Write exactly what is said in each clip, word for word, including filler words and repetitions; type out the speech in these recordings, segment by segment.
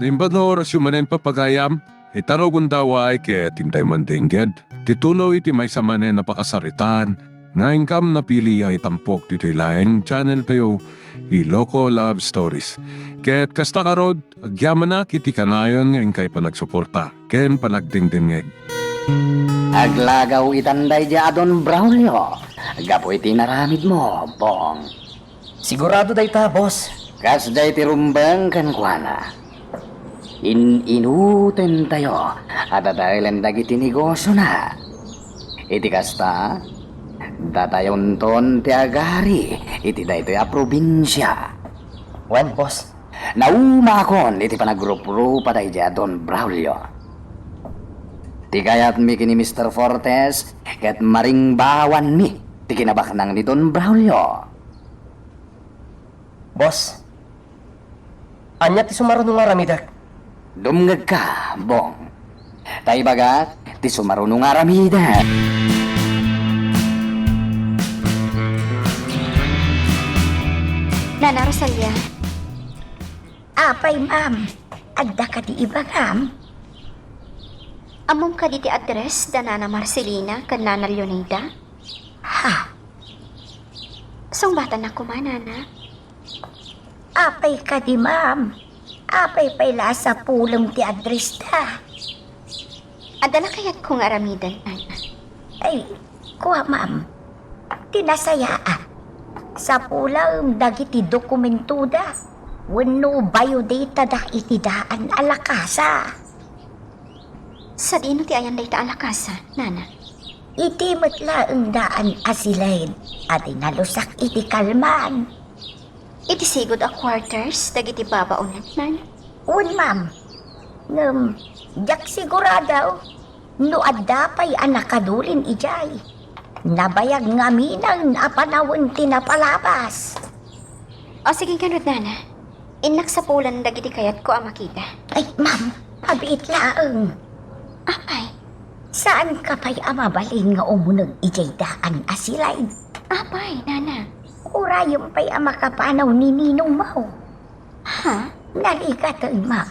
Imbag nga orasyo manen, papagayam, ita no gundaway ket intay mandengged ti tuloy ti maysa manen a pakasaritaan nga inkam napili a itampok ditoy laeng channel tayo, Iloko Love Stories. Ket kasta ngarud, agyamanak iti kanayon nga inkay panagsuporta ken panagdengdengngeg. Aglagaw itan daydiay a Don Braulio gapu iti inaramidmo, Bong. Sigurado dayta, boss. Kasdiay ti rumbeng kenkuana. In-inutentayo a dadaelen dagiti negosiona. Iti kasta, datayonton ti agari iti daytoy a probinsia. Wen, boss. Naumaakon iti panagruprupa daydiay a Don Braulio. Ti kayatmi ken ni Mister Fortes ket maringbawanmi ti kinabaknang ni Don Braulio. Boss, ania ti sumaruno nga aramidek? Dumngegka, Bong. Ta ibagak ti sumaruno nga aramidek. Nana Rosalia. Apay, ma'am? Adda kadi ibagam? Ammom kadi ti address da Nana Marcelina ken Nana Leonida? Ha? Sungbatannak koma, Nana. Apay kadi, ma'am? Apay pay la a sapulem ti address da? Adda la kayatko nga aramiden, Nana. Ay, kua, ma'am. Ti nasayaat, sapulem dagiti dokumentoda wenno biodata da iti daan a lakasa. Sadino ti ayan dayta a lakasa, Nana? Iti met laeng daan a siled a dinalusak iti kalman. Iti sigud a quarters dagiti babaonatnan? Wen, ma'am. Ngem, diak sigurado no adda pay a nakadulin idiay. Nabayag ngaminen a panawen ti napalabas. O, sige ngarud, Nana. Innak sapulan dagiti kayatko a makita. Ay, ma'am, mabiit laeng. Apay? Saanka pay a mabalin nga umuneg idiay daan a siled? Apay, Nana? Urayem pay a makapanaw ni ninongmo. Ha? Narigaten, ma'am.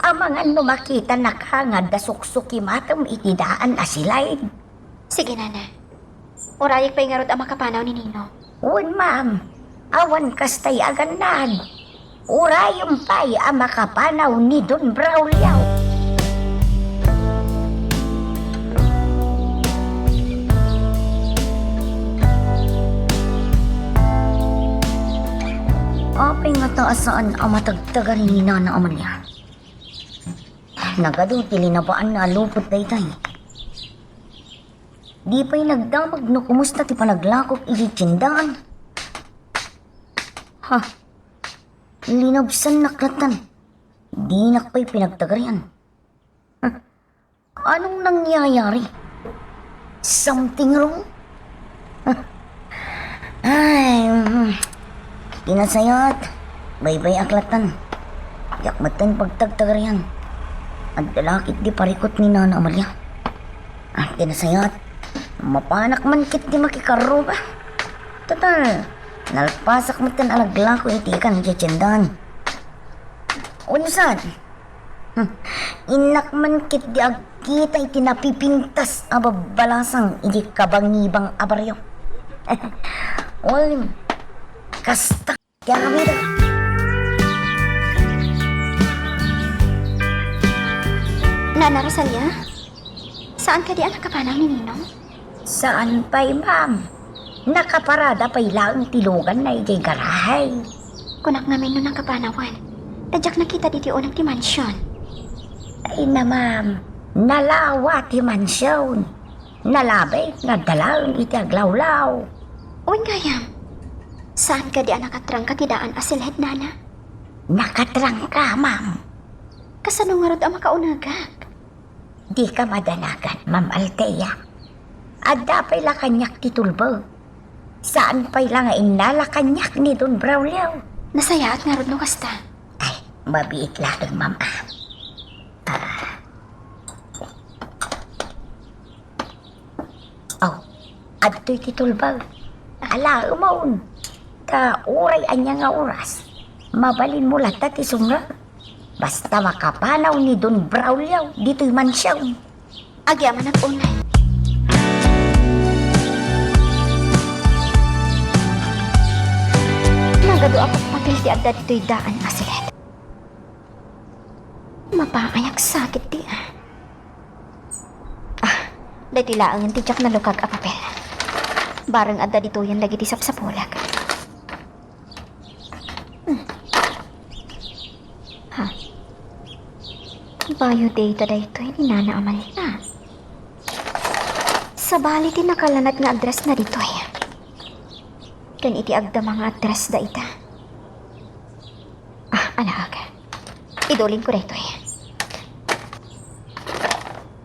Amangan no makitanaka nga adda suksukimatem iti daan a siled. Sige, Nana. Urayek pay ngarud a makapanaw ni Nino. Wen, ma'am. Awan kastay a gannad. Urayem pay a makapanaw ni Don Braulio. Apay ngata a saan a matagtagari ni Nana Amalia? Nagadu ti linabaanna a lupot daytay. Di pay nagdamag no kumusta ti panaglakok iti tiendaan. Ha? Linabsannak lattan. Dinak pay pinagtagarian. Ha? Anong nangyayari? Something wrong? Ay, mm. Ti nasayaat, baybay-ak lattan. Diak metten pagtagtagarian. Adda la ketdi parikut ni Nana Amalia. Ah, ti nasayaat, mapanak man ketdi makikarruba. Total, nalpasak metten a naglako iti ikan iti tiendaan. Unsan? Hmm. Innak man ketdi agkita iti napipintas a babbalasang iti kabangibang a barrio. Wen, kasta ti aramidek. Nana Rosalia, saan kadi a nakapanaw ni Ninong? Saan pay, ma'am. Nakaparada pay laeng ti luganna idiay garahe. Kunak ngamin no nakapanawan. Ta diak nakita ditoy uneg ti mansion. Ay na, ma'am. Nalawa ti mansion. Nalabit nga adda laeng iti aglawlaw. Wen gayam. Saan kadi a nakatrangka ti daan a siled, Nana? Nakatrangka, ma'am. Kasano ngarud a makaunegak? Dika madanagan, Ma'am Althea. Adda pay la kaniak ti tulbek. Saan pay la nga innala kaniak ni Don Braulio. Nasayaat ngarud no kasta. Ay, mabiit laeng, ma'am, a. Ah. Oh, adtoy ti tulbek. Alaemon. Ta uray ania nga oras, mabalinmo latta ti sumrek. Basta makapanaw ni Don Braulio ditoy mansion. Agyamanak unay. Nagadu a papel ti adda ditoy daan a silet. Mapaay agsakit ti, ah. Ah, daytoy laengen ti diak nalukag a papel. Bareng adda ditoyen dagiti sapsapulek. Hmm. Ha? Bayo dayta daytoy ni Nana Amalia. Sabali ti nakalanad nga address na ditoy. Ken iti agdama nga address da ita. Ah, alaag. Idulin ko daytoy.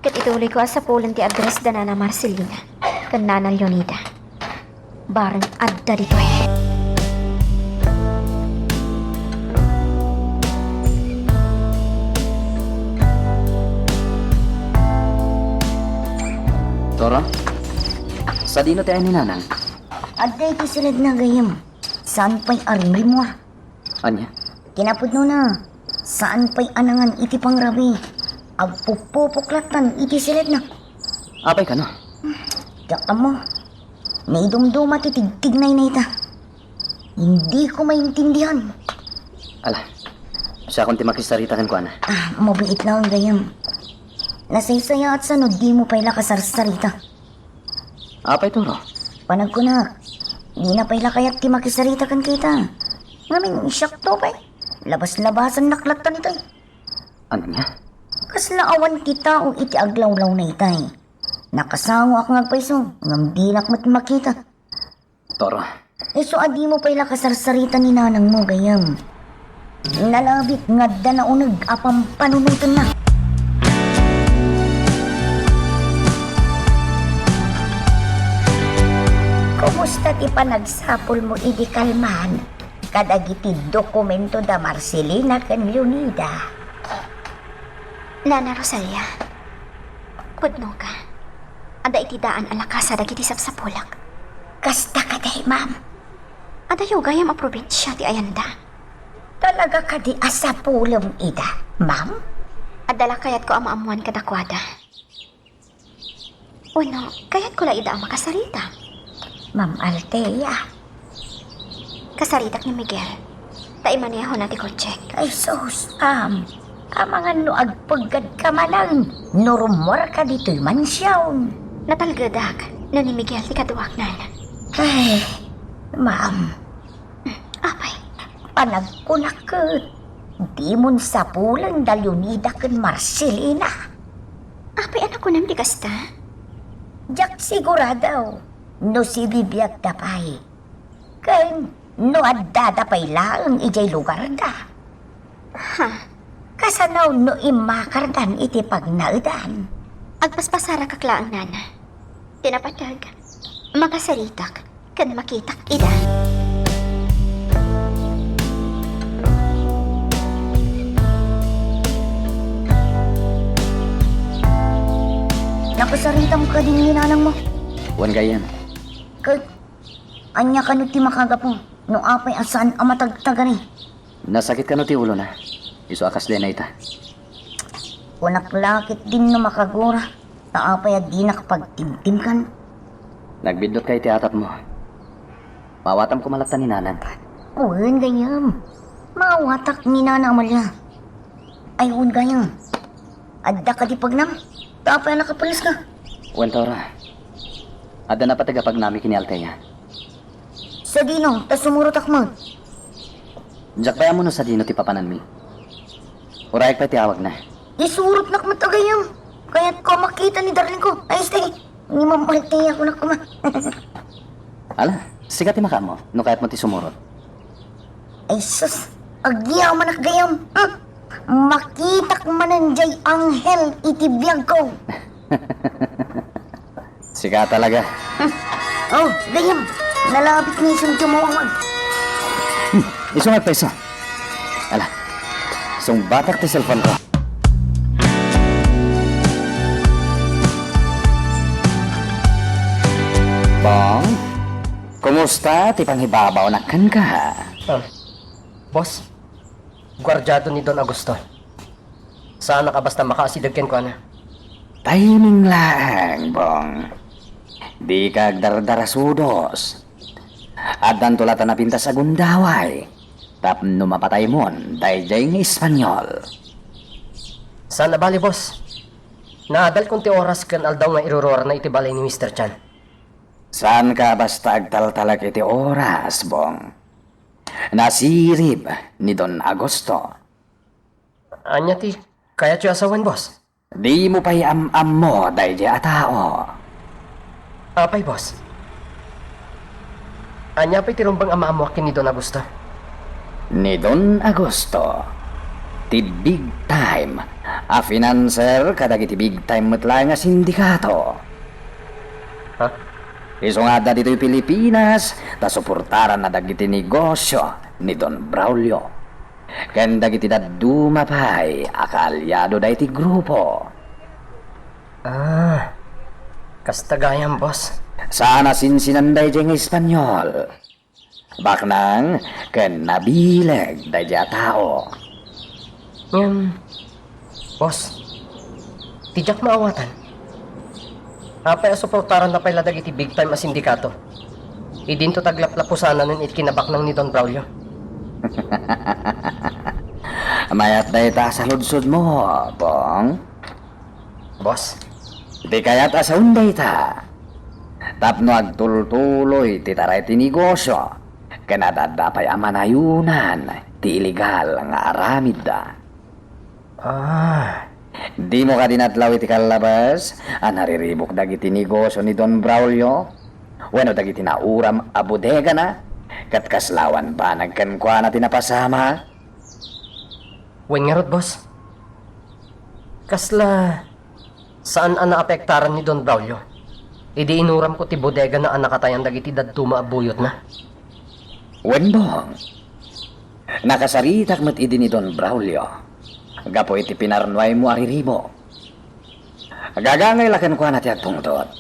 Ket ituloy ko a sapulen ti address da Nana Marcelina ken Nana Leonida. Bareng adda ditoy. Tora? Sadino ti ay ni Nanang? Adda iti siledna, gayyem. Saan pay a rimrimwa? Ania? Kinapudnona, saan pay a nangan iti pangrabii. Agpupupok lattan iti siledna. Apay kano? Diak ammo. Naidumduma ti tigtignayna ita. Hindi ko maintindihan. Ala, siakon ti makisarita kenkuana. Ah, mabiit laeng, gayyem. Nasaysayaat sa no dimo pay la kasarsarita. Apay, Toro? Panagkunak, dina pay la kayat ti makisarita kenka ita. Ngamin, siakto pay. Labas-labasannak lattan itoy. Ania? Kasla awan ti tao iti aglawlawna itay. Nakasangoak nga agpayso, ngem dinak met makita. Toro. Isu a dimo pay la kasarsarita ni nanangmo, gayyem. Nalabit nga adda nauneg a pampanunotenna. Kumusta ti panagsapulmo idi kalman kadagiti dokumento da Marcelina ken Leonida? Nana Rosalia, pudnoka. Adda iti daan a lakasa dagiti sapsapulek. Kasta kadi, ma'am? Adayo gayam a probinsia ti ayanda. Talaga kadi a sapulem ida, ma'am? Adda la kayatko a maammuan kadakuada. Wenno, kayatko la ida a makasarita? Ma'am Althea. Kasaritak ni Miguel. Ta imanehona ti kotsek. Ay, sus, am. Amangan no agpeggadka manen, no rummuarka ditoy mansion. Natalgedak no ni Miguel ti kaduaknan. Ay, ma'am. Apay? Panagkunak ket, dimon sapulen da Leonida ken Marcelina. Apay a nakunam ti kasta? Diak sigurado no sibibiagda pay. Ken no addada pay laeng idiay lugarda. Ha? Kasano no immakardan iti pagnaedan? Agpaspasarakak laeng, nana. Ti napateg, makasaritak ken makitak ida. Nakasaritam kadi ni nanangmo? Wen gayam. Ket ania kano ti makagapu no apay a saan a matagtagari? Nasakit kano ti ulona? Isu a kasdiay na ita. Kunak la ketdin no makagura, ta apay a dinak pagtimtimkan? Nagbiddut ka iti atapmo. Maawatam koma latta ni nanang. Wen gayam. Maawatak ni Nana Amalia. Ay, wen gayam. Adda kadi pagnam? Ta apay a nakapulis ka? Wen, Tora. Adda napateg a pagnami ken ni Althea. Sadino, ta sumurotak met. Diak pay ammo no sadino ti papananmi. Urayek pay ti awagna. Isurotnak met a gayam. Kayatko a makita ni darling ko. Ay, este. Ni Ma'am Althea kunak koma. Ala, sika ti makaammo no kayatmo ti sumurot. Ay, sus. Agyamanak gayam. Hmm? Makitak manen diay anghel iti biagko. Sika talaga. Hmm. Oh, gayam. Nalabit ni isun ti umawag. Hmm, isu nga agpayso. Ala, sungbatak ti cellphone ko. Bong, kumusta ti pangibabawnak kenka? Ah, boss, guardiado ni Don Augusto. Saanak a basta makaasideg kenkuana. Timing laeng, Bong. Dika agdardarasudos. Addanto latta napintas a gundaway tapno mapataymon daydiay nga Espanyol. Saan a bali, boss. Naadalkon ti oras ken aldaw nga iruruarna iti balay ni Mister Chan. Saanka a basta agtaltalek iti oras, Bong. Nasirib ni Don Augusto. Ania ti kayatyo a sawen, boss? Dimo pay am-ammo daydiay a tao. Apay, boss? Ania pay ti rumbeng a maammoak ken ni Don Augusto? Ni Don Augusto, ti big time a financier kadagiti big time met laeng a sindikato. Ha? Isu nga adda ditoy Pilipinas, ta suportaranna dagiti negosio ni Don Braulio ken dagiti dadduma pay a kaalyado daytoy grupo. Ah, kasta gayam, boss. Saan a sinsinan daydiay nga Espanyol. Baknang ken nabileg daydiay a tao. Ngem, boss, ti diak maawatan. Apay a suportaranna pay la dagiti big time a sindikato? Idinto taglaplapusananen iti kinabaknang ni Don Braulio. Mayat dayta a saludsodmo, Bong. Boss. Ti kayat a sawen dayta, tapno agtultuloy ti taray ti negosio, ken ad-adda pay a manayonan ti illegal nga aramidda. Ah. Dimo kadi natlaw iti kallabas a nariribuk dagiti negosio ni Don Braulio? Wenno dagiti nauram a bodegana? Ket kasla awan banag kenkuana ti napasamak? Wen ngarud, boss. Kasla saan a naapektaran ni Don Braulio idi inuramko ti bodegana a nakatayan dagiti dadduma a buyotna? Wen, Bong. Nakasaritak met idi ni Don Braulio gapu iti pinarnuaymo a riribuk. Gagangay la kenkuana ti agpungtot.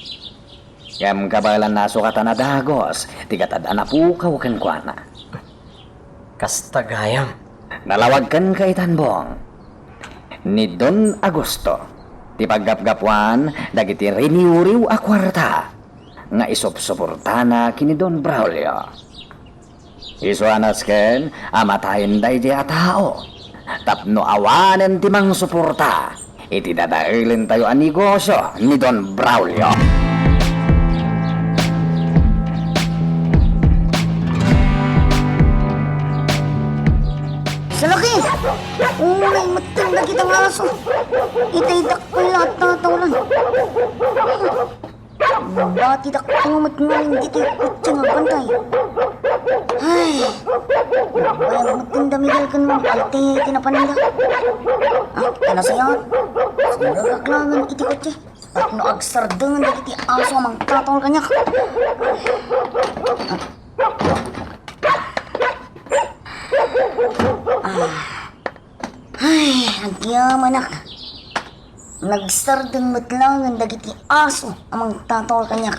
Ngem kabaelanna a sukatan a dagus ti gatad a napukaw kenkuana. Kasta gayam. Nalawag kenka itan, Bong. Ni Don Augusto ti paggapgapuan dagiti riniwriw a kuarta nga isupsuportana ken ni Don Braulio. Isu a nasken a matayen daydiay a tao tapno awanen ti mangsuporta iti dadaelentayo a negosio ni Don Braulio. Salaki! Unay metten dagita nga aso. Itay dakkel a tataolan. Bati dakkel met ngamin ditoy kotse nga bantay. Ay, bayag met da Miguel ken Ma'am Althea iti napananda. Ah, ta nasayaat. Sumrekak laengen iti kotse tapno agsardengen dagiti aso a mangtataol kaniak. Ah. Ay, agyamanak. Nagsardeng met laengen dagiti aso a mangtataol kaniak.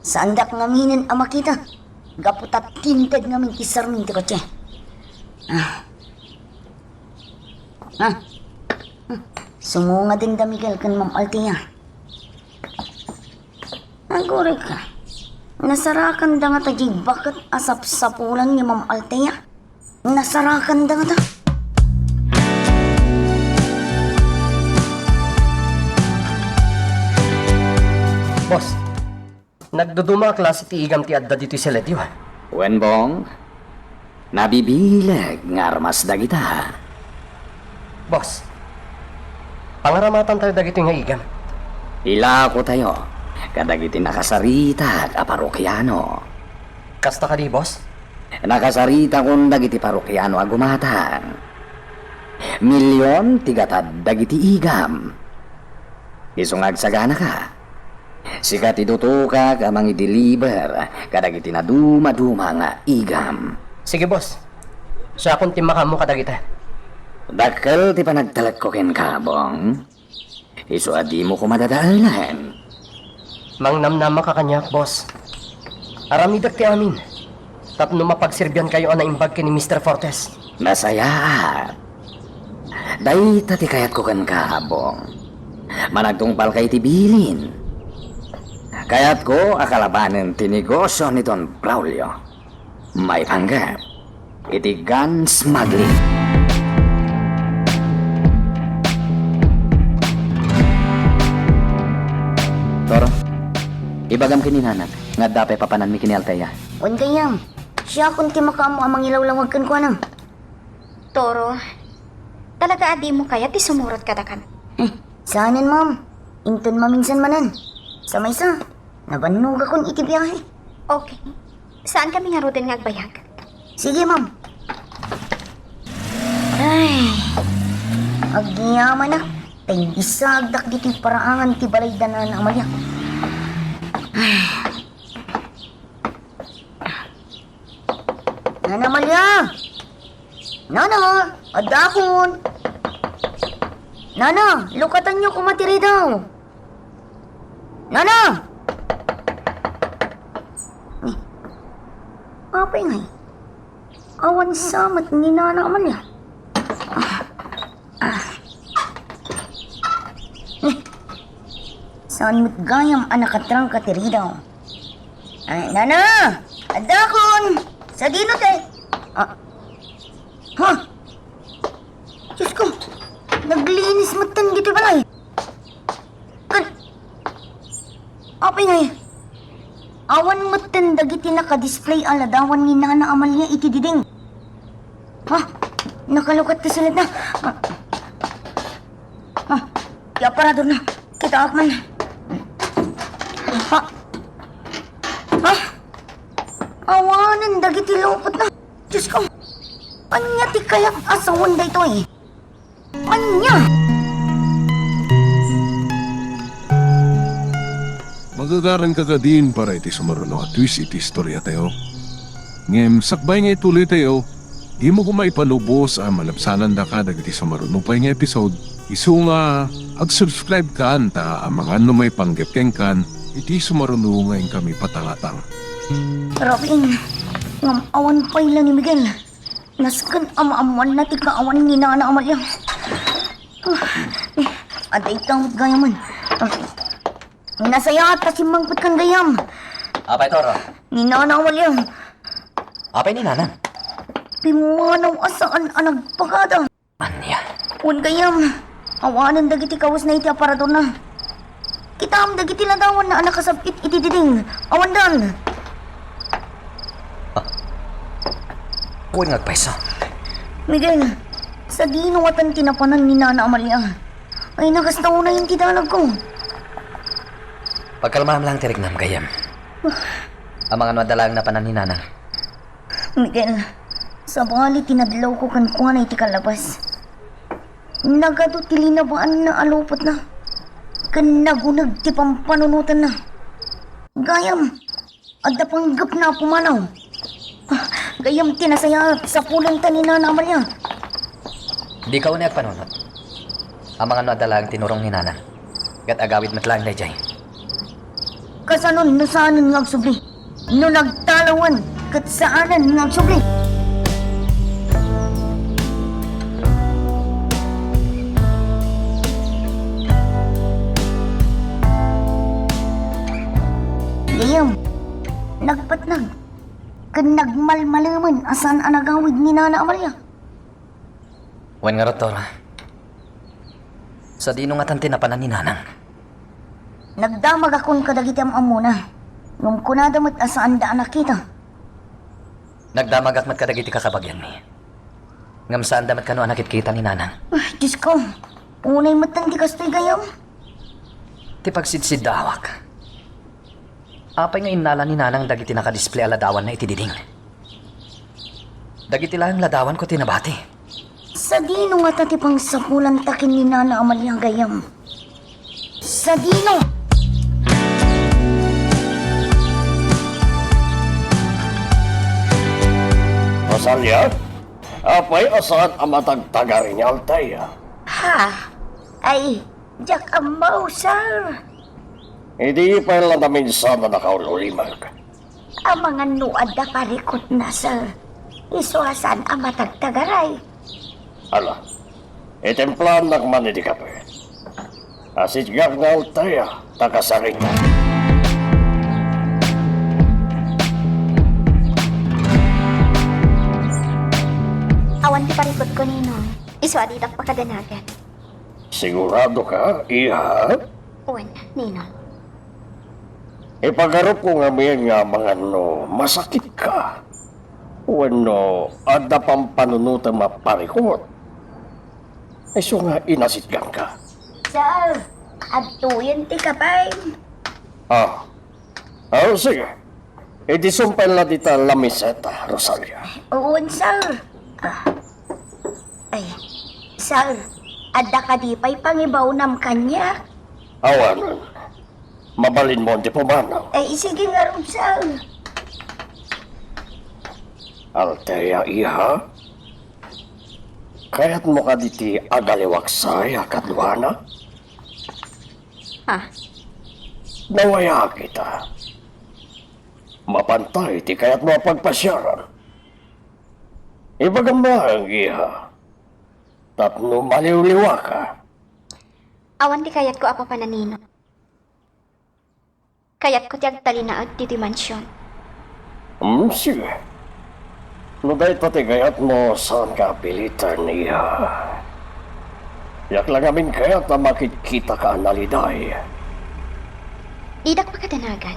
Saandak ngaminen a makita gapu ta tinted ngamin ti sarmin ti kotse. Ah. Ah. Sumungaden da Miguel ken Ma'am Althea. Aguray ka. Nasarakanda ngata diay baket a sapsapulan ni Ma'am Althea? Nasarakanda ngata? Boss, nagduduma a klase ti igam ti adda ditoy seledio, ah. Wen, Bong? Nabibileg nga armas dagita. Boss, pangaramatantayo dagitoy nga igam. Ilakotayo kadagiti nakasaritak a parokiano. Kasta kadi, boss? Nakasaritakon dagiti parokiano a gumatang. Milion ti gatad dagiti igam. Isu nga agsaganaka. Sika ti dutokak a mangideliver kadagiti nadumaduma nga igam. Sige, boss. Siakon ti makaammo kadagita. Dakkel ti panagtalekko kenka, Bong. Isu a dimo koma dadaelen. Mangnamnamaka kaniak, boss. Aramidek ti amin tapno mapagserbiankayo a naimbag ken ni Mister Fortes. Nasayaat. Dayta ti kayatko kenka, Bong. Managtungpalka iti bilin. Kayatko a kalabanen ti negosio ni Don Braulio. Maipanggep iti gun smuggling. Toro, ibagam ken ni Nanang nga adda pay papananmi ken ni Althea. Wen gayyem, siakon ti makaammo a mangilawlawag kenkuana. Toro, talaga a dimo kayat ti sumurot kadakami? Eh, saanen, ma'am. Inton maminsan manen. Sa maysa, nabannogakon iti biahe. Okay. Saanka ngaruden nga agbayag? Sige, ma'am. Ay, agyamanak. Tay bisaagdak ditoy paraangan ti balay da Nana Amalia. Ay. Nana Amalia! Nana, addakon! Nana, lukatanyo koma ti ridaw! Nana! Eh, apay ngay? Awan sa met ni Nana Amalia. Ah. Ah. Eh, saan met gayam a nakatrangka ti ridaw? Ay, Nana! Addakon! Sadino ti? Ah. Ha? Diyos ko! Naglinis metten ditoy balay. Kan, apay ngay? Awan metten dagiti naka-display a ladawan ni Nana Amalia iti diding. Ha? Nakalukat ti sulit na. Ha? Ha? Ti aparador na. Kitaak man. Ha? Ha? Awanen dagiti lupot na. Diyos ko. Ania ti kayat a sawen daytoy? Ania? Magagaranka kadin para iti sumaruno a twist iti istoriatayo. Ngem sakbay nga ituloytayo, dimo koma ipalubos a malabsanandaka dagiti sumaruno pay nga episode. Isu nga ag-subscribe kan ta amangan no maipanggep kenkan iti sumaruno nga inkami patangatang. Robin, ngem awan pay la ni Miguel. Nasken a maammoanna ti kaawan ni Nana Amalia. Ah, eh, adda ita met gayamen. Ah, nasayaat ta simmangpet kan gayam. Apay, Toro? Ni Nana Amalia. Apay ni Nana? Pimmanaw a saan a nagpakada. Ania? Wen gayam, awanen dagiti kawesna iti aparadorna. Kitaem dagiti ladawanna a nakasab-it iti diding. Awandan. Ah. Wen nga agpayso. Miguel, sadino ngatan ti napanan ni Nana Amalia? Ay, nakasta unay ti dalagko. Pagkalmaam lang ti riknam, gayyem. Amangan no adda laeng napanan ni Nanang. Miguel, sabali ti nadlawko kenkuana iti kallabas. Nagadu ti linabaanna a lupotna, ken naguneg ti pampanunotanna. Gayam, adda panggepna a pumanaw. Ah, gayam ti nasayaat, sapulenta ni Nana Amalia. Dika unay agpanunot. Amangan no adda laeng tinurong ni Nanang. Ket agawid met laeng daydiay. Kasanon no saanen nga agsubli? No nagtalawan, ket saanen nga agsubli? Gayam, nagpatnag, ken nagmalmalemen a saan a nagawid ni Nana Amalia. Wen ngarud, Tora. Sadino ngatan ti napanan ni Nanang? Nagdamagakon kadagiti am-ammona. Ngem kunada met a saanda a nakita. Nagdamagak met kadagiti kakabagianmi. Ngem saanda met kano a nakitkita ni Nanang. Ah, Diyos ko. Unay met ti kastoy gayam. Ti pagsidsiddaawak. Apay nga innala ni Nanang dagiti nakadisplay a ladawanna iti diding? Dagiti laeng ladawanko ti nabati. Sadino ngata ti pangsapulanta ken ni Nana Amalia gayam? Sadino? Rosalia, apay a saan a matagtagari ni Althea? Ha? Ay, diak ammo, sir. Idi pay la naminsan a nakaul-ulimag. Amangan no adda parikutna, sir. Isu a saan a matagtagaray. Ala, Itimplaannak man iti kape. Asitgak nga Althea, taga Sarita. Awan ti parikutko, Ninong. Isu a didak pakadanagan. Sigurado ka, iha? Wen, Ninong. Ipagarupko ngamin nga amangan no masakitka wenno adda pampanunotem a parikut. Isu nga inasitgangka. Sir, adtoyen ti kape. Ah. Ah, sige. Idisumpenla dita lameseta, Rosalia. Wen, sir. Ah. Ay, sir, adda kadi pay pangibaonam kaniak? Awanen. Mabalinmon ti pumanaw. Ay, sige ngarud, sir. Althea, iha? Kayatmo kadi ti agaliwaksay a kaduana? Ha? Nawayaak ita. Mapantay ti kayatmo a pagpasiaran. Ibagam laeng, iha, tapno maliwliwaka. Awan ti kayatko a papanan, Ninong. Kayatko ti agtalinaed ditoy mansion. Hmm, sige. No dayta ti kayatmo, saanka a piliten, iha. Diak la ngamin kayat a makitkitaka a naliday. Didak pakadanagan.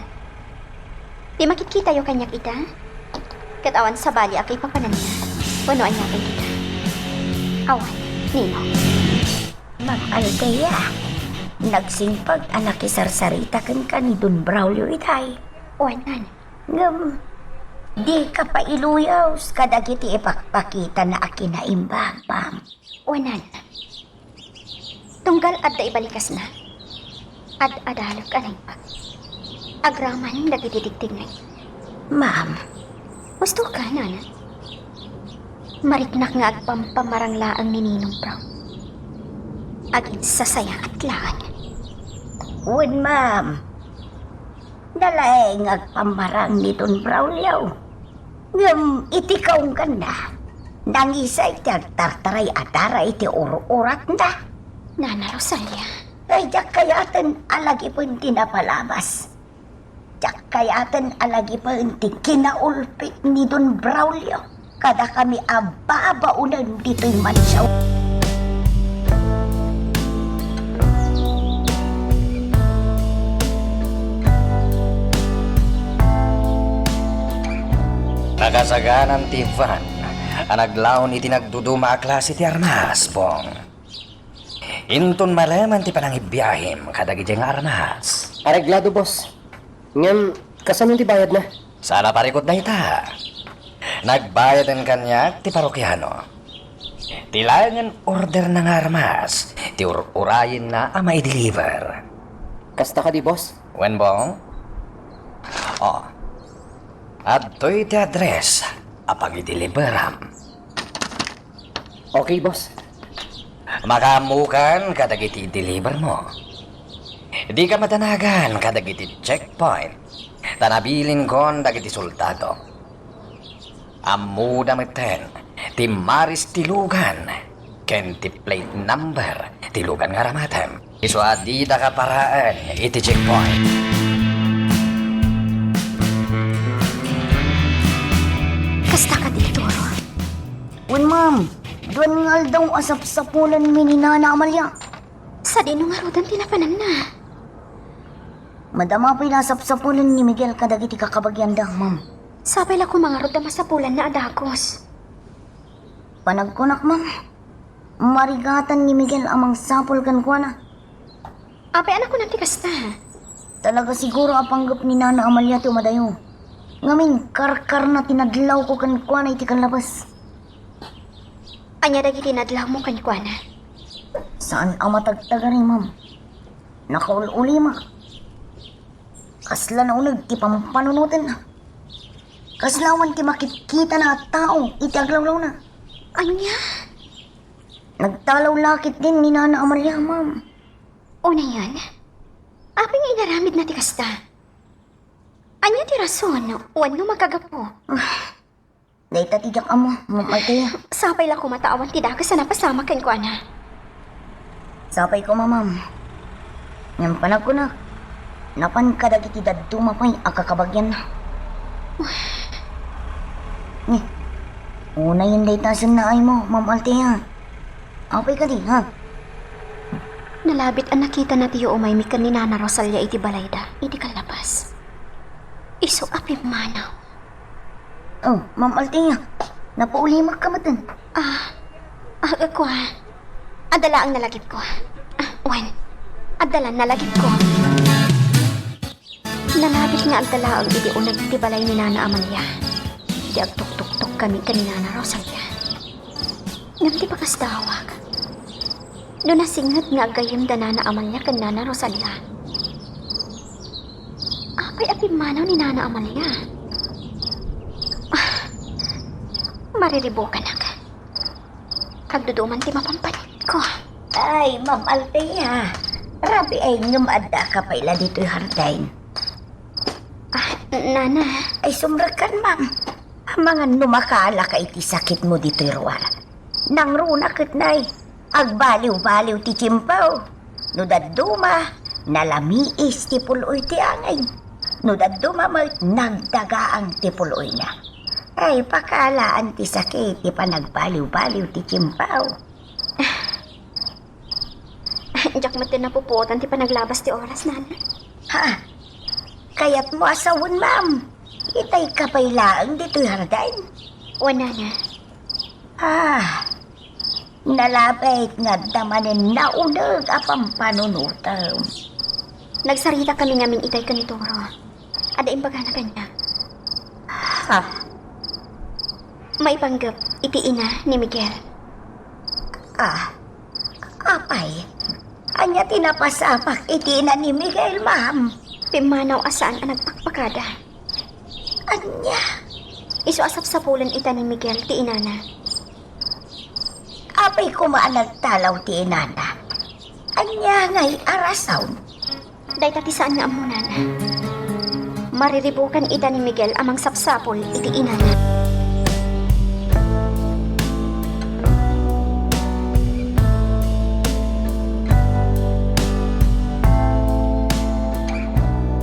Ti makitkitayo kaniak ita, ket awan sabali a kaipapananna wenno aniaten ita. Awan, Ninong. Ma'am Althea, nagsingpet a nakisarsarita kenka ni Don Braulio itay. Wen, Nana. Ngem, dika pay iluyos kadagiti ipakpakitana a kinaimbag, ma'am. Wen, Nana. Tunggal adda ibalikasna, ad-adalek a naimbag agraman dagiti tigtignay. Ma'am. Husto ka, Nana. Mariknak nga agpampamarang laeng ni Ninong Brown. Agin-sasayaat laeng. Wen, ma'am. Nalaeng nga agpamarang ni Don Braulio. Ngem iti kaungganna, nangisay ti agtartaray a dara iti ur-uratna. Nana Rosalia. Ay, diak kayaten a lagipen ti napalabas. Diak kayaten a lagipen ti kinaulpit ni Don Braulio kadakami a babaonen ditoy mansion. Nakasaganan ti van a naglaon iti nagduduma a klase ti armas, Bong. Inton mareman ti panangibiahim kadagiti nga armas. Areglado, boss. Ngem, kasano ti bayadna? Saan a parikut dayta. Nagbayaden kaniak ti parokiano. Ti laengen orderna nga armas, ti ur-urayenna a maideliver. Kasta kadi, boss? Wen, Bong? Oh. Adtoy ti address a pagideliveram. Okay, boss. Makaammokan kadagiti deliver mo. Dika madanagan kadagiti checkpoint, ta nabilinkon dagiti soldado. Ammoda metten ti maris ti lugan ken ti plate number ti lugan nga aramatem. Isu a didaka paraen iti checkpoint. Kasta kadi, Toro? Wen, ma'am. Dua nga aldaw a sapsapulenmi ni Nana Amalia. Sadino ngaruden ti napananna? Madama pay la a sapsapulen ni Miguel kadagiti kakabagianda, ma'am. Sapay la koma ngarud ta masapulanna a dagus. Panagkunak, ma'am, marigatan ni Miguel a mangsapul kenkuana. Apay a nakunak ti kasta? Talaga siguro a panggep ni Nana Amalia ti umadayo. Ngamin, karkarna ti nadlawko kenkuana iti kallabes. Ania dagiti nadlawmo kenkuana? Saan a matagtagari, ma'am. Nakaul-ulimak. Kasla nauneg ti pampanunotenna. Kasla awan ti makitkitana a tao iti aglawlawna. Ania? Nagtalaw la ketdin ni Nana Amalia, ma'am. Unayen, apay nga inaramidna ti kasta? Ania ti rason wenno makagapu? Dayta ti diak ammo, Ma'am Althea. Sapay la koma ta awan ti dakes a napasamak kenkuana. Sapay koma, ma'am. Ngem panagkunak, napan kadagiti dadduma pay a kakabagianna. Ni, unayen dayta a sennaaymo, Ma'am Althea. Apay kadi, ha? Nalabit a nakitana ti yuumaymi ken ni Nana Rosalia iti balayda, iti kallabas. Isu a pimmanaw. Oh, Ma'am Althea, napaulimakka metten. Ah, ah, kua. Adda laeng nalagipko. Ah, wen. Adda la nalagipko. Nalabit nga adda laeng idi uneg ti balay ni Nana Amalia. Idi agtuktuktokami ken ni Nana Rosalia. Ngem ti pakasdawak, no nasinget nga aggayyem da Nana Amalia ken Nana Rosalia. Apay a pimmanaw ni Nana Amalia? Ah, mariribukanak. Kagduduman ti mapampanitko. Ay, Ma'am Althea. Rabiay ngem addaka pay la ditoy hardin. Ah, Nana. Ay, sumrekkan, ma'am. Amangan no makaalaka iti sakitmo ditoy ruar. Nangruna ket nay, agbaliw-baliw ti tiempo. No dadduma, nalamiis ti pul-oy ti angin. No dadduma met, nagdagaang ti pul-oyna. Ay, pakaalaan ti sakit ti panagbaliw-baliw ti tiempo. Diak met napupuotan ti panaglabas ti oras, Nana. Ha? Kayatmo a sawen, ma'am? Itayka pay laeng ditoy hardin? Wen, Nana. Ah, nalabit nga adda manen nauneg a pampanunotem. Nagsaritakami ngamin itay ken ni Toro. Adda imbagana kaniak. Ha? Maipanggep iti ina ni Miguel. Ah, apay? Ania ti napasamak iti ina ni Miguel, ma'am? Pimmanaw a saan a nagpakpakada. Ania? Isu a sapsapulen ita ni Miguel ti inana. Apay koma a nagtalaw ti inana? Ania ngay a rason? Dayta ti saan nga ammo, Nana. Mariribukan ita ni Miguel a mangsapsapul iti inana.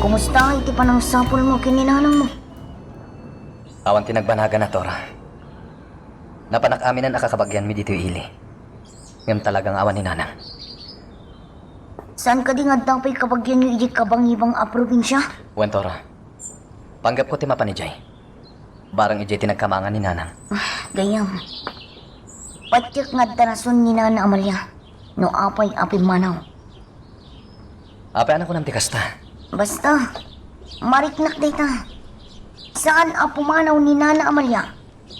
Kumusta iti panangsapulmo ken ni nanangmo? Awan ti nagbanagana, Tora. Napanak aminen a kakabagianmi ditoy ili. Ngem talaga nga awan ni nanang. Saan kadi nga adda pay kabagianyo idiay kabangibang a probinsia? Wen, Tora. Panggepko ti mapan idiay. Barang idiay ti nagkamangan ni nanang. Ah, gayyem. Patiek nga adda rason ni Nana Amalia no apay a pimmanaw. Apay a nakunam ti kasta? Basta, mariknak dayta. Saan a pumanaw ni Nana Amalia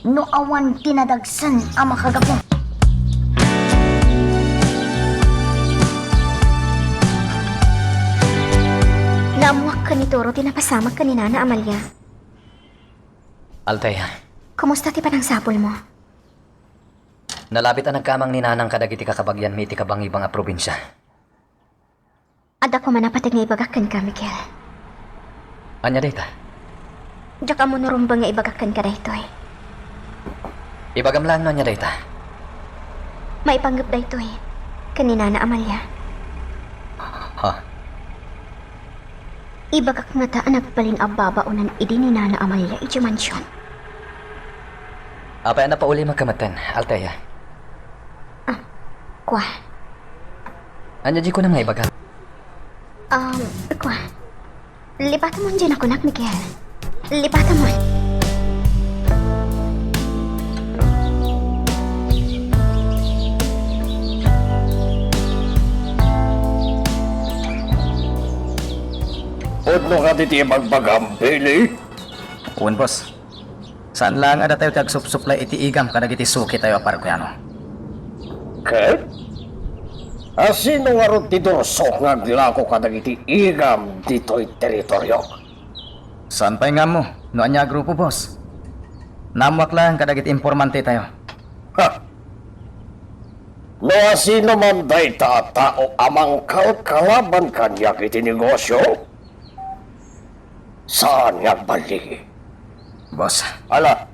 no awan ti nadagsen a makagapu. Naammoak ken ni Toro ti napasamak ken ni Nana Amalia. Althea. Kumusta ti panangsapulmo? Nalabit a nagkamang ni nanang kadagiti kakabagianmi iti kabangibang a probinsia. Adda koma napateg nga ibagak kenka, Miguel. Ania dayta? Diak ammo no rumbeng nga ibagak kenka daytoy. Ibagam laeng no ania dayta. Maipanggep daytoy ken ni Nana Amalia. Ha? Ibagak ngata a nagbalin a babaonan idi ni Nana Amalia idiay mansion. Apay a napaulimakka metten, Althea? Ah, kua. Ania di kunam nga ibaga? Um, kua. Lipatamon diay nakunak, Miguel. Lipatamon. Pudno kadi ti ibagbagam, Billy? Wen, boss. Saan laeng a datayo ti agsupsuplay iti igam kadagiti sukitayo a parokiano. Ket? Asino ngarud ti dursok nga aglako kadagiti igam ditoy teritoriok? Saan pay nga ammo no ania a grupo, boss? Naammoak laeng kadagiti informantetayo. Ha! No asino man dayta a tao a mangkalkalaban kaniak iti negosio, saan nga agballigi. Boss. Ala,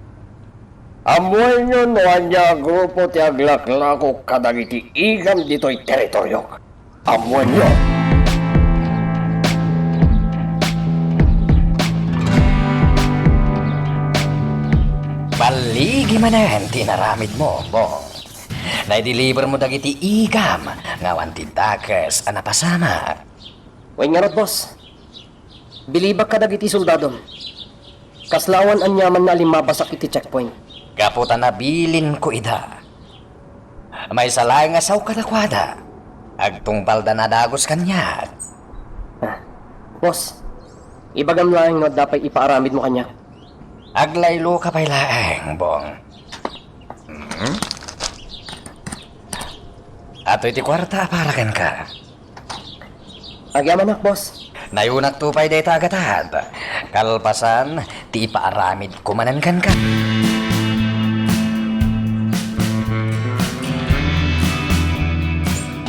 ammoenyo no ania a grupo ti aglaklako kadagiti igam ditoy teritoriok. Ammoenyo. Balligi manen ti inaramidmo, Bong. Naidelivermo dagiti igam nga awan ti dakes a napasamak. Wen ngarud, boss. Bilibak kadagiti soldadom. Kasla awan aniaman nga alimmabasak iti checkpoint. Gapu ta nabilinko ida. Maysa laeng nga sao kadakuada. Agtungpalda nadagus kaniak. Ah, boss, ibagam laeng no adda pay ipaaramidmo kaniak. Aglayloka pay laeng, Bong. Hmm? Atoy ti kuarta a para kenka. Agyamanak, boss. Nayunakto pay dayta a gatad. Kalpasan ti ipaaramidko manen kenka.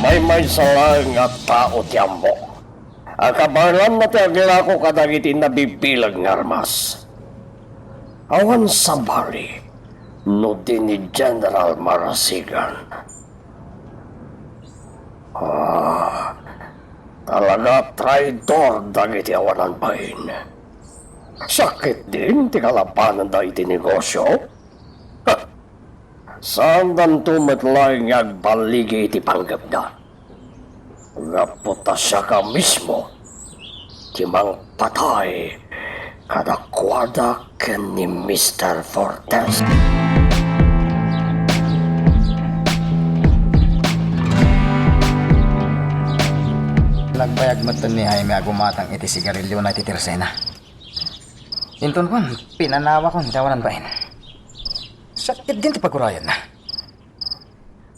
Maymaysa laeng nga tao ti ammok. Akabaelanna ti aglako kadagiti nabibileg nga armas. Awan sabali no di ni General Marasigan. Ah, talaga traidor dagiti awanan bain. Sakit din ti kalabananda iti negosyo. Saandanto met laeng nga agballigi iti panggepda. Gapu ta siaka mismo ti mangpatay kadakuada ken ni Mister Fortes. Nagbayag met ni Jaime a gumatang iti sigariliona iti tersena. Inton kuan, pinanawakon ti awanan bain. Sakit din ti pagurayanna.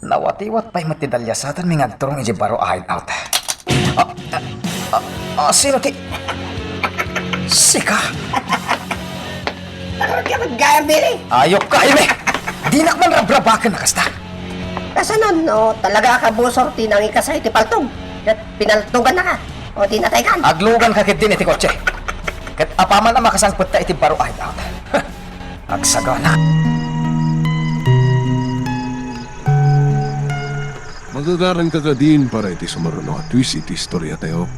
Nawatiwat pay met ti daliasatanmi nga agturong idiay baro a hideout. Ah, ah, ah, ah, sino ti, sika? Nagayam, Billy! Ayokka, Jaime! Dinak man rabrabaken a kasta. Kasano no talaga a kabusor ti nangikasay ti paltog? Ket pinaltogannaka? O di nataykan? Agluganka ketdin iti kotse. Ket apaman a makasangpetta iti baro a hideout. Agsagana. Magagaranka kadin para iti sumaruno a twist iti istoriatayo.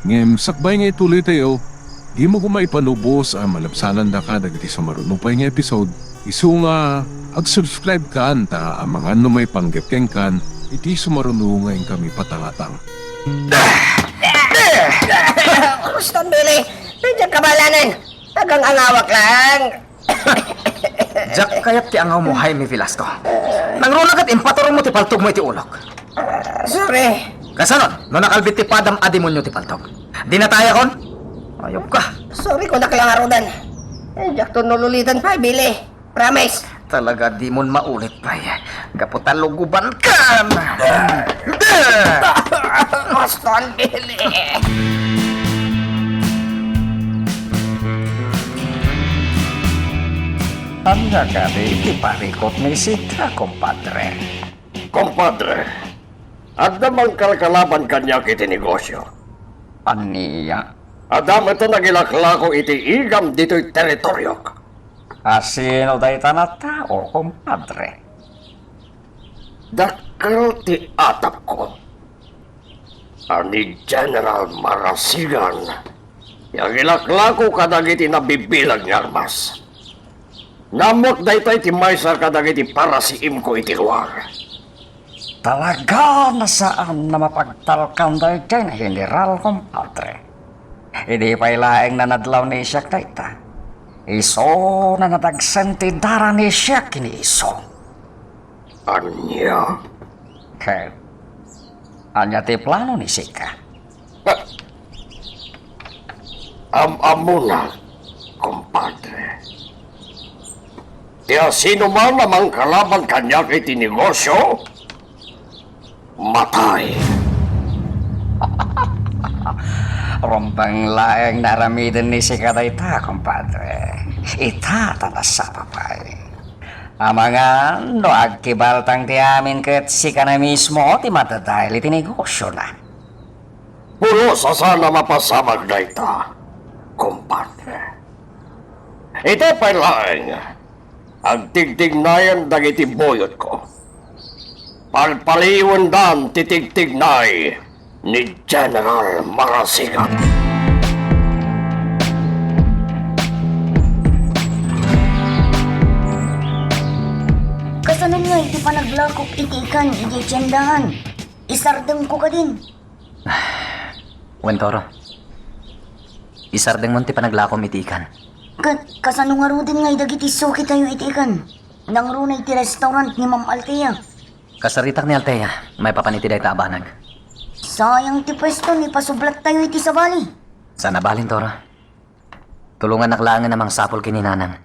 Ngem sakbay nga ituloytayo, dimo koma ipanubos a malabsanandaka dagiti sumaruno pay nga episode, isu nga ag-subscribe kan ta amangan no maipanggep kenkan iti sumaruno nga inkami patangatang. Boston, Billy! Diak kabalanen! Agang-angawak lang! Diak kayat ti angawmo, Jaime Velasco. Nangruna ket impaturongmo ti paltogmo iti ulok. Sorry. Kasano no nakalbit ti padam a demonio ti paltog? Dinatayakon? Ayokka. Sorry, kunak la ngaruden. Eh, diakto nululiten pay, Billy. Promise. Talaga dimon maulit pay. Gapu ta lugubankan. Boston, Billy. Ania kadi ti parikut ni Sika, kumpadre? Kumpadre, adda mangkalkalaban kaniak iti negosio. Ania? Adda met nagilaklako iti igam ditoy teritoriok. A sino dayta a tao, kumpadre? Dakkel ti atapko a ni General Marasigan ti agilaklako kadagiti nabibileg nga armas. Naammoak daytoy ti maysa kadagiti parasiimko iti lugar. Talaga a saan a mapagtalkan daytoy a general, kumpadre. Idi pay laeng nanadlaw ni Isiak dayta, isu a nadagsen ti dara ni Isiak ken ni Iso. Ania? Ket ania ti plano ni Sika? Am-ammona, kumpadre. Ti asinoman a mangkalaban kaniak iti negosio, matay. Rumbeng laeng nga aramiden ni Sika dayta, kumpadre. Ita ta nasapa pay. Amangan no agkibaltang ti amin ket sikana mismo ti madadael iti negosiona. Pulos a saan a mapasamak dayta, kumpadre. Ita pay laeng, agtigtignayan dagiti buyotko. Palpaliwendan ti tigtignay. ni General Marasigan. Kasano nga iti panaglakok iti ikan iti tiendahan? Isardengko kadin. Wen, Toro. Isardengmon ti panaglakom iti ikan. Ka-, kasano ngaruden nga idagiti sukitayo iti ikan? Nangruna iti restaurant ni Ma'am Althea. Kasaritak ni Althea, maipapan iti dayta a banag. Sayang ti pwesto, ipasublattayo iti sabali. Saan a balin, Toro. Tulongannak laengen a mangsapul ken ni Nanang.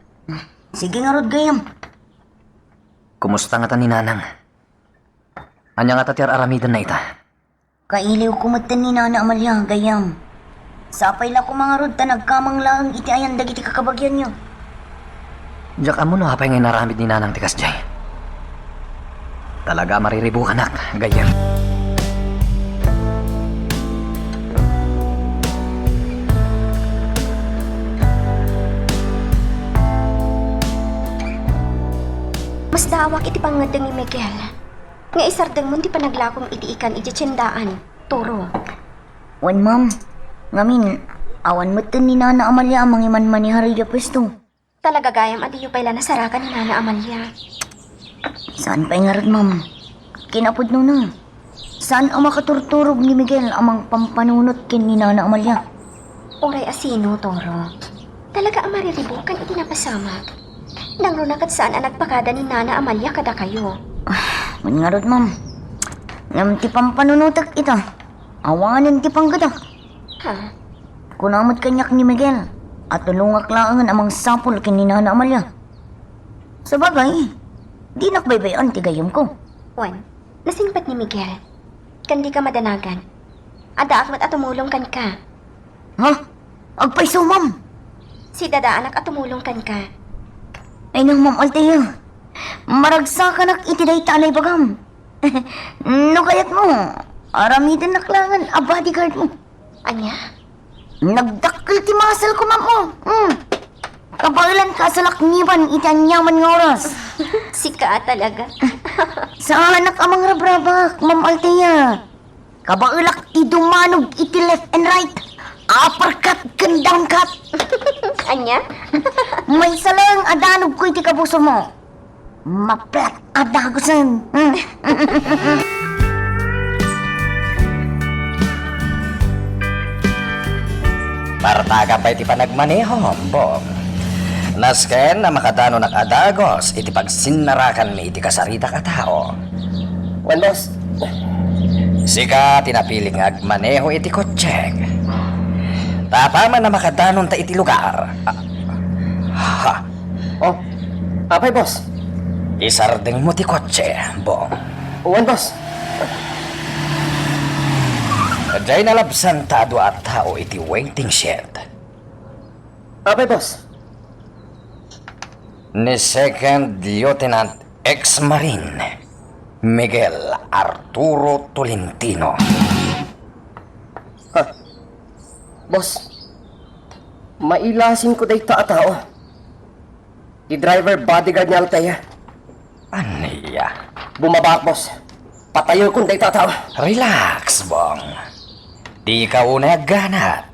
Sige ngarud, gayyem. Kumusta ngata ni Nanang? Ania ngata ti ar-aramidenna ita? Kailiwko metten ni Nana Amalia, gayyem. Sapay la koma ngarud ta nagkamang laeng iti ayan dagiti kakabagianyo. Diak ammo no apay nga inaramid ni Nanang ti kasdiay. Talaga a mariribukanak, gayyem. Masdaawak iti pangngeddeng ni Miguel nga isardengmon ti panaglakom iti ikan idiay tiendaan, Toro. Wen, ma'am. Ngamin, awan metten ni Nana Amalia a mangimanmanehar idiay pwesto. Talaga gayyem a diyo pay la nasarakan ni Nana Amalia. Saan pay ngarud, ma'am. Kinapudnona, saan a makaturturog ni Miguel a mangpampanunot ken ni Nana Amalia. Uray a sino, Toro. Talaga a mariribukan iti napasamak. Nangruna ket saan a nagpakada ni Nana Amalia kadakayo. Ah, wen ngarud, ma'am. Ngem ti pampanunotek ita, awanen ti panggedak. Ha? Kuna met kaniak ni Miguel a tulongak laengen a mangsapul ken ni Nana Amalia. Sabagay, dinak baybay-an ti gayyemko. Wen, nasingpet ni Miguel. Ken dika madanagan. Addaak met a tumulong kenka. Ha? Agpayso, ma'am. Sidadaanak a tumulong kenka. Ay, no, Ma'am Althea. Maragsakanak iti dayta a naibagam. No kayatmo, aramidennak laengen a bodyguard mo. Ania? Nagdakkel ti muscle ko, ma'am, oh. Mm. Kabaelanka a salakniban iti aniaman nga oras. Sika talaga. Saanak a mangrabrabak, Ma'am Althea. Kabaelak idumanog iti left and right. Uppercut ken downcut. Ania? Maysa laeng a danogko iti kabusormo. Maplat a dagusen. Partagam pay ti panagmaneho, Bong. Nasken a makadanonak a dagus iti pagsinnarakanmi iti kasaritak a tao. Wen, boss. Sika ti napilik nga agmaneho iti kotsek. Ta apaman a makadanonta iti lugar. Ah, ha. Oh, apay, boss? Isardengmo ti kotse, Bong. Wen, boss. Diay nalabsan ta a dua a tao iti waiting shed. Apay, boss? Ni Second Lieutenant ex-Marine Miguel Arturo Tolentino. Ha? Boss, mailasinko dayta a tao. Ti driver, bodyguard ni Althea. Ania? Bumabaak, boss. Patayekon dayta a tao. Relax, Bong. Dika unay agganat.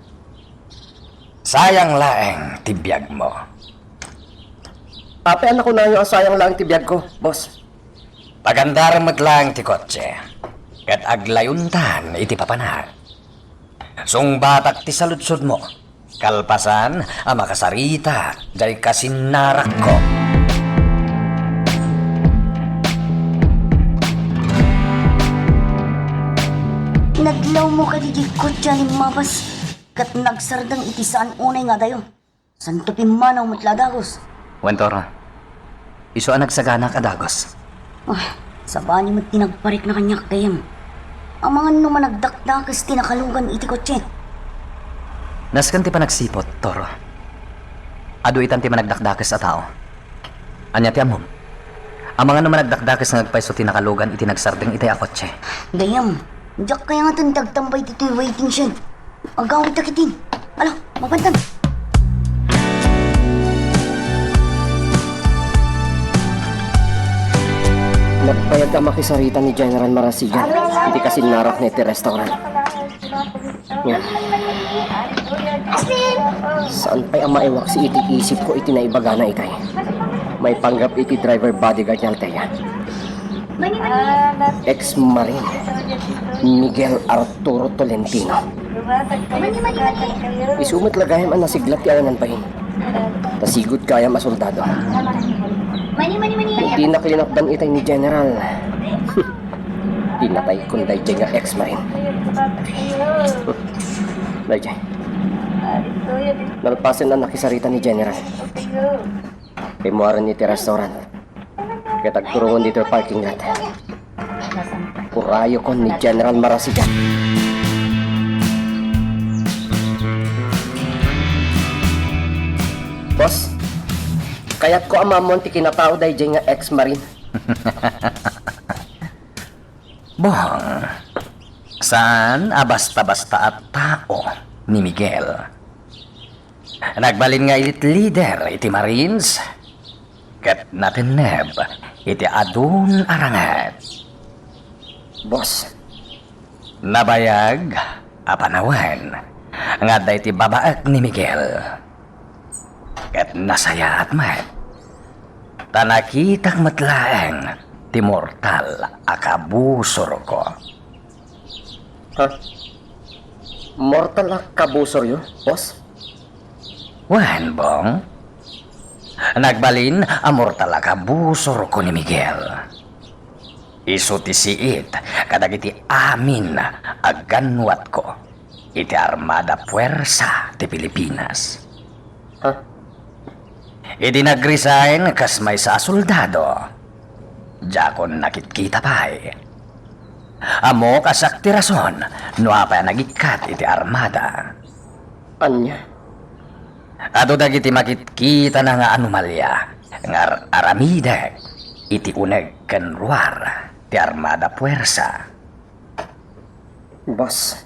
Sayang laeng ti biagmo. Apay a nakunayo a sayang laeng ti biagko, boss? Pagandarem met laeng ti kotse, ket aglayontan iti papanak. Sungbatak ti saludsodmo, kalpasan a makasaritak diay kasinnarakko. Nadlawmo kadi diay kotse a limmabas, ket nagsardeng iti saan unay nga adayo. Santo pimmanaw met la a dagus. Wen, Toro. Isu a nagsaganak a dagus. Ah, sabali met ti nagparikna kaniak, gayyem. Amangan no managdakdakes ti nakalugan iti kotse. Nasken ti panagsiput, Toro. Adu itan ti managdakdakes a tao. Ania ti ammom? Amangan no managdakdakes nga agpayso ti nakalugan iti nagsardeng itay a kotse. Gayyem, diak kayangaten ti agtambay ditoy waiting shed. Agawidta ketdin. Ala, mapantan. Nagbayag a makisarita ni General Marasigan iti kasinnarakna iti restaurant. Nya, saan pay a maiwaksi iti isipko iti naibagana itay? Maipanggep iti driver bodyguard ni Althea. Ex-Marine Miguel Arturo Tolentino. Isu met la gayam a nasiglat ti awanan bain. Ta sigud gayam a soldado. Dinak linakdan itay ni General. Pinataykon daydiay nga ex-Marine. Daydiay. Nalpasen a nakisarita ni General. Rimmuaren iti restaurant. Ket agturongen ditoy parking lot. Kurayokon ni General Marasigan. Boss, kayatko a maammoan ti kinatao daydiay nga ex-Marine. Bong, saan a basta-basta a tao ni Miguel. Nagbalin nga elite leader iti Marines, ket natenneb iti adun a ranget. Boss. Nabayag a panawen nga adda iti babaek ni Miguel. Ket nasayaat met. Ta nakitak met laeng ti mortal a kabusorko. Ha? Mortal a kabusoryo, boss? Wen, Bong. Nagbalin a mortal a kabusorko ni Miguel. Isu ti siit kadagiti amin a ganwatko iti Armada Puersa ti Pilipinas. Ha? Idi nag-resign kas maysa a soldado, diakon nakitkita pay. Ammok a siak ti rason no apay a nagikkat iti armada. Ania? Adu dagiti makitkitana nga anomalia nga ar-aramidek iti uneg ken ruar ti Armada Puersa. Boss.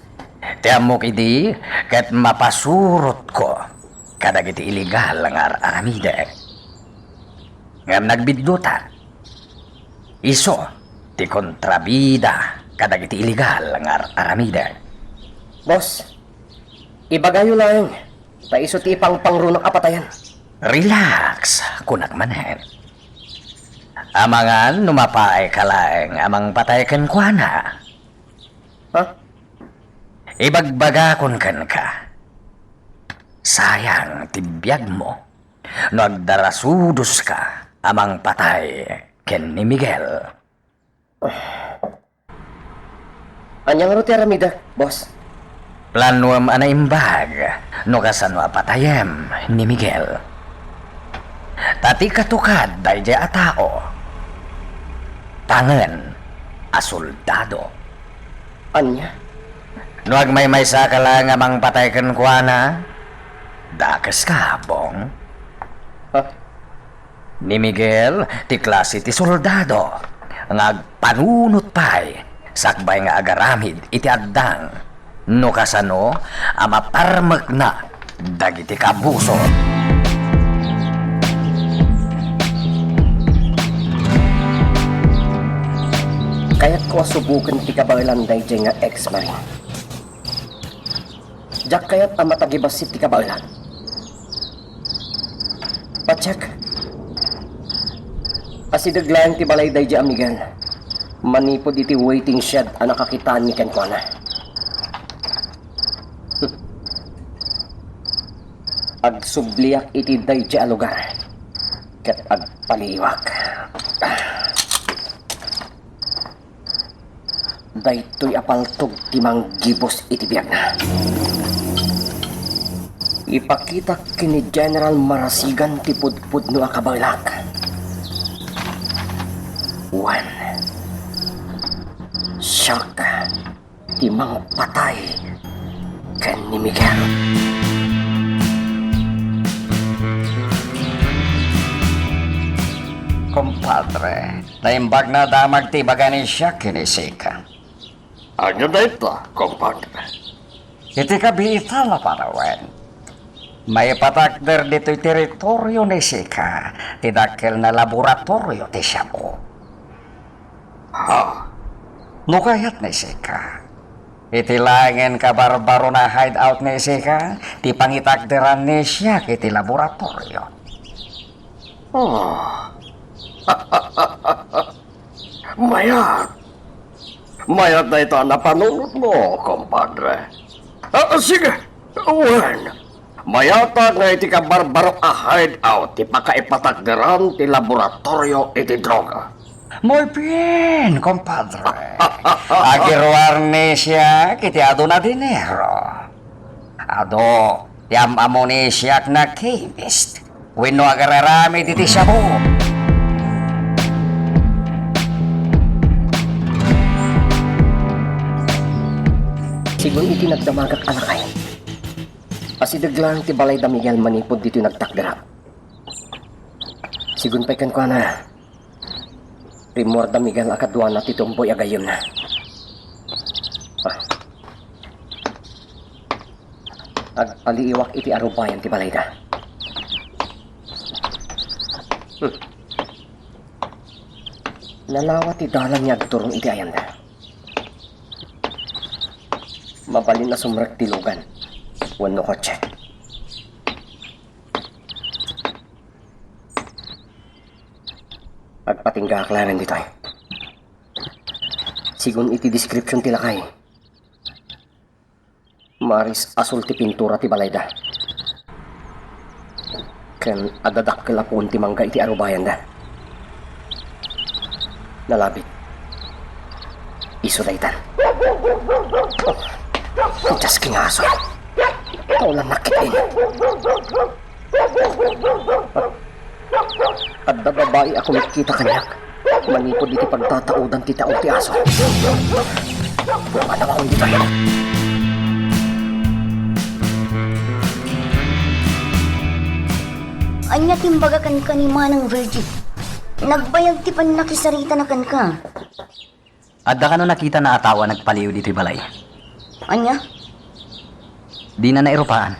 Ti ammok idi ket mapasurotko kadagiti illegal nga ar-aramidek. Ngem nagbidduta. Isu ti kontrabida kadagiti illegal nga ar-aramidek. Boss, ibagayo laeng, ta isu ti ipangpangrunak a patayen. Relax, kunak manen. Amangan no mapaayka laeng a mangpatay kenkuana. Ha? Ibagbagakon kenka. Sayang ti biagmo no agdarasudoska a mangpatay ken ni Miguel. Ania ngarud ti aramidek, boss? Planuem a naimbag no kasano a patayem ni Miguel. Ta ti katukad daydiay a tao, tangen a soldado. Ania? No agmaymaysaka laeng a mangpatay kenkuana, dakeska, Bong. Ha? Ni Miguel ti klase ti soldado nga agpanunot pay sakbay nga agaramid iti addang no kasano a maparmekna dagiti kabuso. Kayatko a suboken ti kabaelan daydiay nga ex-marine. Diak kayat a matagibassit ti kabaelan. Patiek. Asideg laeng ti balay daydiay a Miguel manipud iti waiting shed a nakakitaanmi kenkuana. Agsubliak iti daydiay a lugar ket agpaliiwak. Daytoy a paltog ti manggibus iti biagna. Ipakitak ken ni General Marasigan ti pudpudno a kabaelak. Wen, siak ti mangpatay ken ni Miguel. Kumpadre, naimbag nga damag ti ibaga ni Jack ken ni Sika. Ania dayta, kumpadre? Iti kabiitan a panawen, maipatakder ditoy teritorio ni Sika ti dakkel nga laboratorio ti shabu. Ha? No kayat ni Sika, Iti laengen kabarbaro a hideout ni Isika, ti pangitakderan ni Siak iti laboratorio. Oh. Mayat. Mayat dayta a napanunotmo, kompadre. Ah, sige. Wen, mayatak nga iti kabarbaro a hideout ti pakaipatakderan ti laboratorio iti droga. Muy bien, kompadre. Agiruar ni Siak iti adu a dinero. Adu ti am-ammo ni Siak a chemist wenno agararamid iti shabu. Sigun iti nagdamagak a lakay, asideg laeng ti balay da Miguel manipud ditoy nagtakderak. Sigun pay kenkuana, rimmuar da Miguel a kaduana ti tumboy a gayyemna. Ah. Agpaliiwak iti arubayan ti balayda. Hmm. Nalawa ti dalan nga agturong iti ayanda. Mabalin a sumrek ti lugan wenno kotse. Agpatinggaak laengen ditoy. Sigun iti description ti lakay, maaris asul ti pintura ti balayda. Ken adda dakkel a puon ti mangga iti arubayanda. Nalabit. Isu daytan. Oh, dias ken nga asul. Kaulanak ket ino. Adda babai a kumitkita kaniak manipud iti pagtataudan ti tao ti aso. Manawakon ditoy. Ania ti imbaga kenka ni Manang Virgie? Nagbayag ti pannakisaritana kenka. Adda kano nakitana a tao a nagpaliiw ditoy balay? Ania? Dina nairupaan,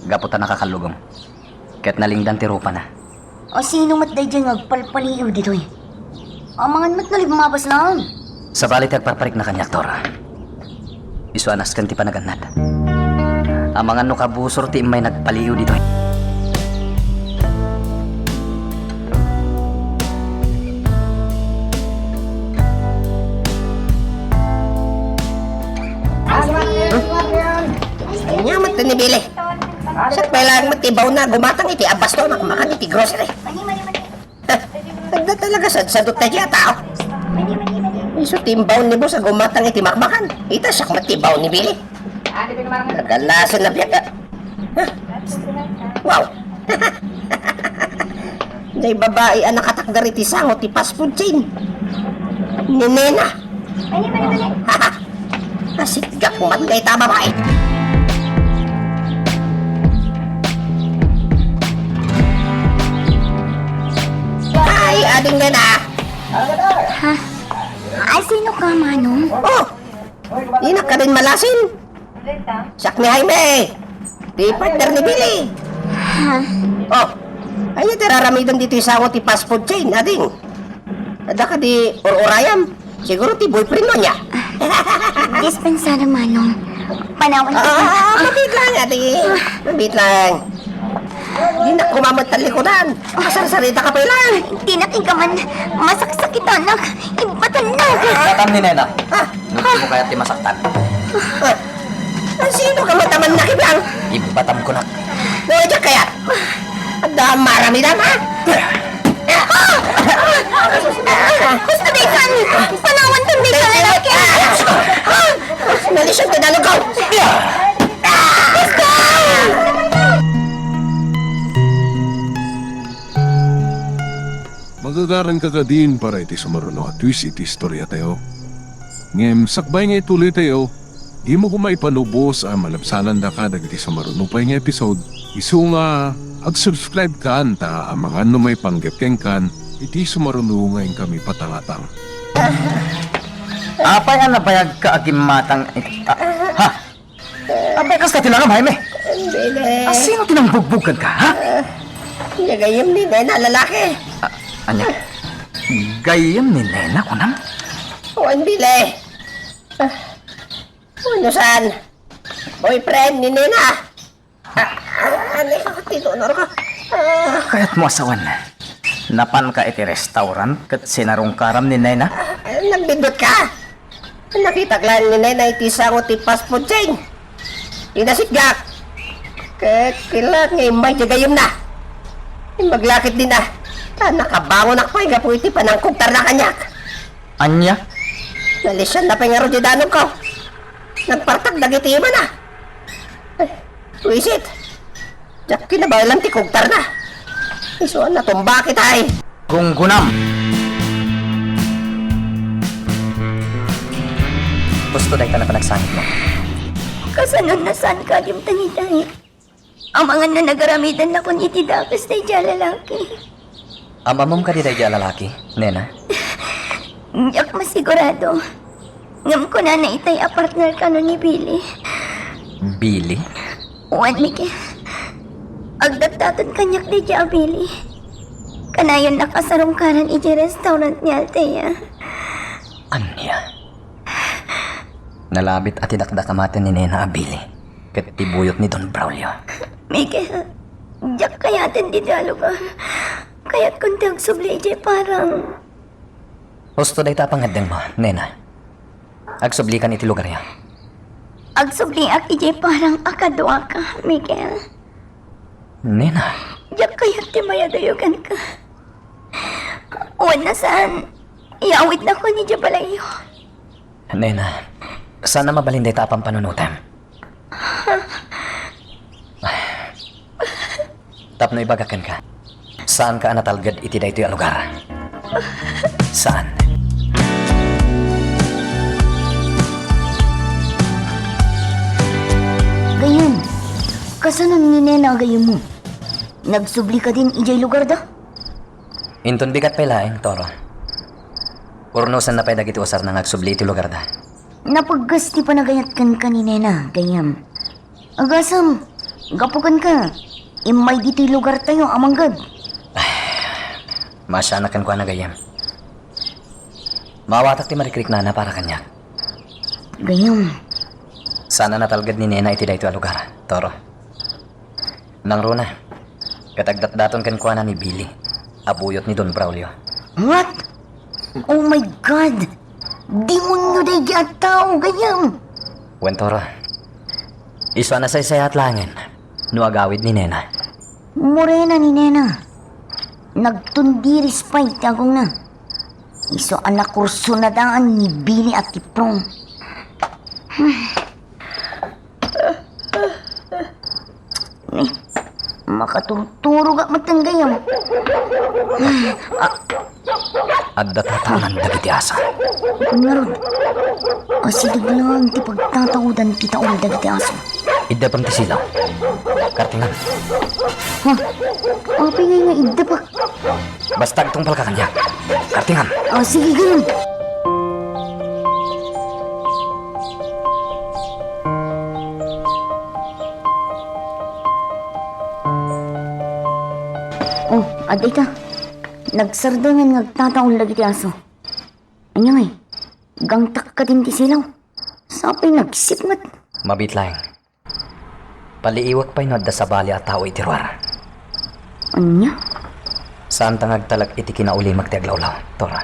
gapu ta nakakallugom. Ket nalingdan ti rupana. A sino met daydiay nga agpalpaliiw ditoy? Amangan met no limmabas laeng. Sabali ti agparparikna kaniak, Dora. Isu a nasken ti panagannad. Amangan no kabusor ti immay nagpaliiw ditoy. Ania met ni Billy? Siak pay laeng met ti bawna gumatang iti abas to a makmakan iti grocery. Adda talaga sadsadot daydiay a tao. Isu ti imbaon ni boss a gumatang iti makmakan. Ita, siak met ti imbaon ni Billy. Nagalasen a biag. Huh? Wow! Diay babai a nakatakder iti sango ti fast food chain. Ni Nena. Asigak man dayta a babai. Ay, ading Nena. Ha? Ay, sino ka, Manong? Oh! Dinak kadin malasin. Siak ni Jaime. Ti partner ni Billy. Ha? Oh, ania ti ar-aramidem ditoy sango ti fast food chain, ading? Adda kadi ur-urayam? Siguro ti boyfriend mo ania. Dispensar, Manong. Panawan ko. Ah, mabiit lang, adi. Mabiit lang. Dinak koma met talikudan. Masarsarita ka pay lang. Dinak ikaman. Masaksakitanak. Ibatannak. Ibatam ni Nena. Ah. Nupmo kayat ti masaktan? Ah. Sino ka met a mannakibang? Ibatam kunak. No, diak kayat. Adda maramidam, ha? Gusto di kan. Panawan kan di ka lalaki. Nalisod ti dalagaw. Gusto! Magagaranka kadin para iti sumaruno a twist iti istoriatayo. Ngem sakbay nga itulitayo, dimo koma ipanubos a malabsanandaka dagiti sumaruno pay nga episode. Isu nga, ag-subscribe kan ta amangan no maipanggep kenkan iti sumaruno nga inkami patangatang. Apay a nabayagka a gimmatang it-, a, ha? Apay kasta ti langam, Jaime? Billy. A sino ti nangbugbog kenka, ha? Ah, diay gayyem ni Nena a lalaki. A, ania? Gayyem ni Nena, kunam? Wen, Billy. Ah, Uno saan? Boyfriend ni Nena. Ah, ah, ano, tinunor ko. Ah. Kayatmo a sawen, napanka iti restaurant ket sinarungkaram ni Nena? Ah, nagbiddut ka? Nakitak laeng ni Nena iti sango ti fast food chain. Inasitgak. Ket kinlat nga immay ti gayumna. Immaglakit din a. Ta nakabangonak pay gapu iti panangkugtarna kaniak. Ania? Nalisianna pay ngarud ti danogko. Nagpartak dagiti imana. Ay, wisit. Diak kinabaelan ti kugtarna. Isu a natumbakit ay. Gunggunam! Husto dayta a panagsangitmo. Kasano a saan ka dimtangitay? Amangan no nagaramidannakon iti dakes daydiay a lalaki. Am-ammom kadi daydiay a lalaki, Nena? Diak masigurado. Ngem kunana itay a partner kano ni Billy. Billy? Wen, Miguel. Agdatdaton kaniak daydiay a Billy. Kanayonna a sarungkaran idiay restaurant ni Althea. Ania? Nalabit a ti dakdak a maten ni Nena a Billy ket ti buyot ni Don Braulio. Miguel, diak kayaten dita a lugar. Kayatkon ti agsubli idiay parang. Husto dayta a pangngeddengmo, Nena. Agsublikan iti lugaryo. Agsubliak idiay parang a kaduaka, Miguel. Nena. Diak kayat ti mayadayoganka. Wen a saan, iyawidnakon idiay balayyo. Nena, saan a mabalin dayta a pampanunotem. Tapno ibagak kenka, saanka a natalged iti daytoy a lugar. Saan? Gayyem, kasano ni Nena a gayyemmo? Nagsubli kadin idiay lugarda? Inton bigat pay laeng, Toro. Urnosenna pay dagiti usarna nga agsubli iti lugarda. Napegges ti panagayat kenka ni Nena, gayyem. Agasem, gapu kenka, immay ditoy lugartayo a mangged. Maasianak kenkuana, gayyem. Maawatak ti marikriknana para kaniak. Gayyem. Saan a natalged ni Nena iti daytoy a lugar, Toro. Nangruna, ket agdatdaton kenkuana ni Billy a buyot ni Don Braulio. What? Oh my God! Demonyo daydiay a tao, gayyem! Wen, Toro, isu a nasaysayaat laengen no agawid ni Nena. Morena ni Nena. Nagtundiris pay ti agongna. Isu a nakursunadaan ni Billy a tiprong. Ni, makaturturogak metten gayyem. Ah, adda tataolan dagiti aso. Ngarud, asideg laeng ti pagtataodan ti taol dagiti aso. Iddepem ti silaw. Kartingan. Ha? Apay ngay nga iddepek? Basta agtungpalka kaniak. Kartingan. Ah, sige, gayyem. Oh, adda ita. Nagsardengen nga agtataol dagiti aso. Ania ngay? Gangtak kadin ti silaw. Sapay nagsipnget. Mabiit laeng. Paliiwek pay no adda sabali a tao iti ruar. Ania? Saanta nga agtalek iti kinaulimek ti aglawlaw, Tora.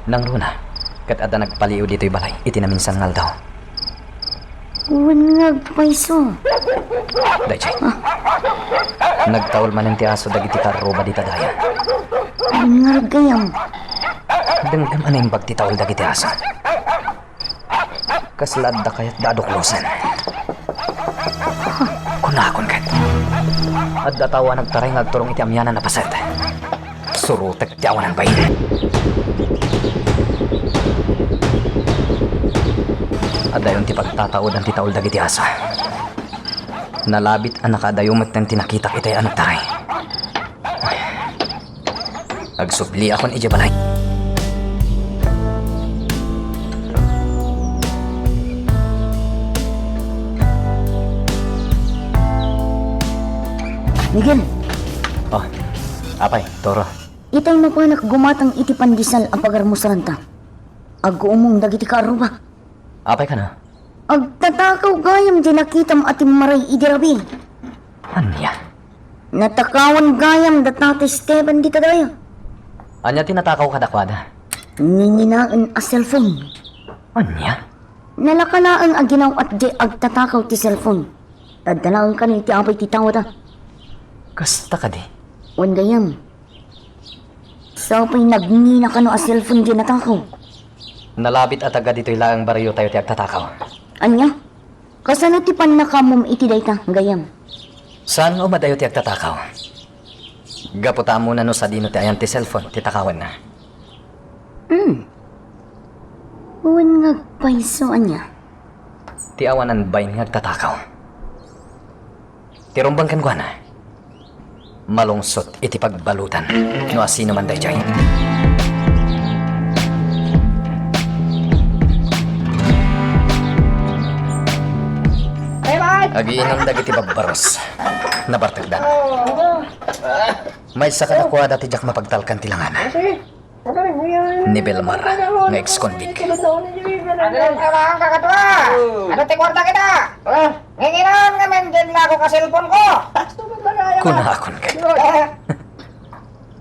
Nangruna, ket adda nagpaliiw ditoy balay iti naminsan nga aldaw. Wen nga agpayso. Daydiay. Ah. Nagtaol manen ti aso dagiti karruba dita daya. Wen nga ruggayam. Denggem a naimbag ti taol dagiti aso. Kasla adda kayatda a duklosen. Kunakon ket, adda tao a nagtaray nga agturong iti amianan a paset. Surotek ti awanan bain. Adayon ti pagtataodan ti taol dagiti aso. Nalabit a nakaadayo metten ti nakitak itay a nagtaray. Agsubliakon idiay balay. Miguel! Oh, apay, Toro. Itay mapanak gumatang iti pandesal a pagarmusaranta. Aguumong dagiti kaarruba. Apay kano? Agtatakaw gayam ti nakitam a timmaray idi rabii. Ania? Natakawan gayam da Tatay Esteban dita daya. Ania ti natakaw kadakuada? Ninginaen a cellphone. Ania? Nalaka laeng a ginaw-at diay agtatakaw ti cellphone. Adda laeng kano iti apay ti tawada. Kasta kadi? Wen gayam. Sapay nagngina kano a cellphone diay natakaw. Nalabit a taga ditoy laeng barriotayo ti agtatakaw. Ania? Kasano ti pannakaamom iti dayta, gayam? Saan nga umadayo ti agtatakaw? Gapu ta ammona no sadino ti ayan ti cellphone ti takawenna. Hmm. Wen nga agpayso, ania? Ti awanan bain nga agtatakaw. Ti rumbeng kenkuana, malungsot iti pagbaludan no asino man daydiay. Agiinum dagiti babbaros. Nabartekdan. Maysa kadakuada ti diak mapagtalkan ti langana. Ni Belmar nga ex-convict. Ano ti kuarta kita? Nginginan nga mended lako ka cellphone ko. Kunakon ket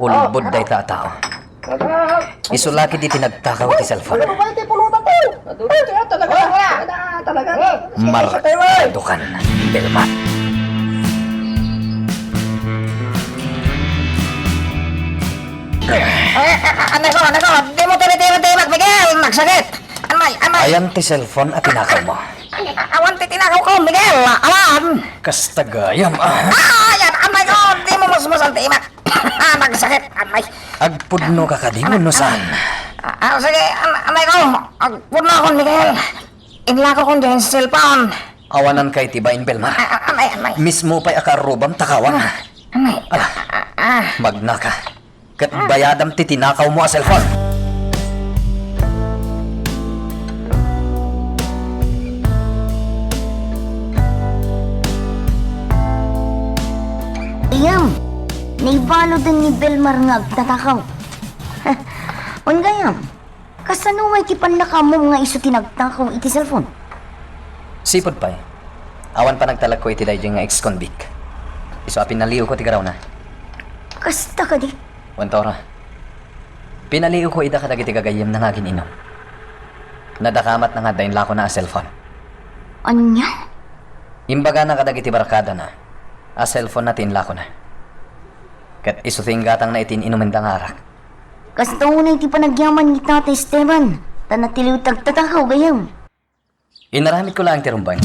ulbod dayta a tao. Isu la ketdi ti nagtakaw iti cellphone. Markadukan, Belmar. Ay, a-, a-, anay ko, anay ko, dimo tinitiman ti imak, Miguel, nagsakit. Anay, anay. Ayan ti cellphone a tinakawmo. A-, awan ti tinakawko, Miguel, awan. Kasta gayam, a. Ay, an-, anay ko, dimo musmusen ti imak. Nagsakit, anay. Agpudnoka kadi wenno saan? A, a, sige, an-, anay ko, agpudnokon, Miguel. Inlakokon diay cellphone. Awananka iti bain, Belmar. A, a, anay, anay. Mismo pay a kaarrubam, takawan. Anay. Ala, a, a, a. Magnaka. Ket bayadam ti tinakawmo a cellphone. Gayam, naibaludan ni Belmar nga agtatakaw. Wen gayam, kasano nga iti pannakaamom nga isu ti nagtakaw iti cellphone? Sipud pay, awan panagtalekko iti daydiay nga ex-convict. Isu a pinaliwko ti garawna. Kasta kadi? Wen, Tora. Pinaliwko ida kadagiti gagayyemna nga agin-inum. Nadakamatna nga adda inlakona a cellphone. Ania? Imbagana kadagiti barkadana a cellphonena ti inlakona. Ket isu ti inggatangna iti in-inumenda nga arak. Kasta unay ti panagyaman ni Tatay Esteban, ta natiliw ti agtatakaw gayam. Inaramidko laeng ti rumbeng.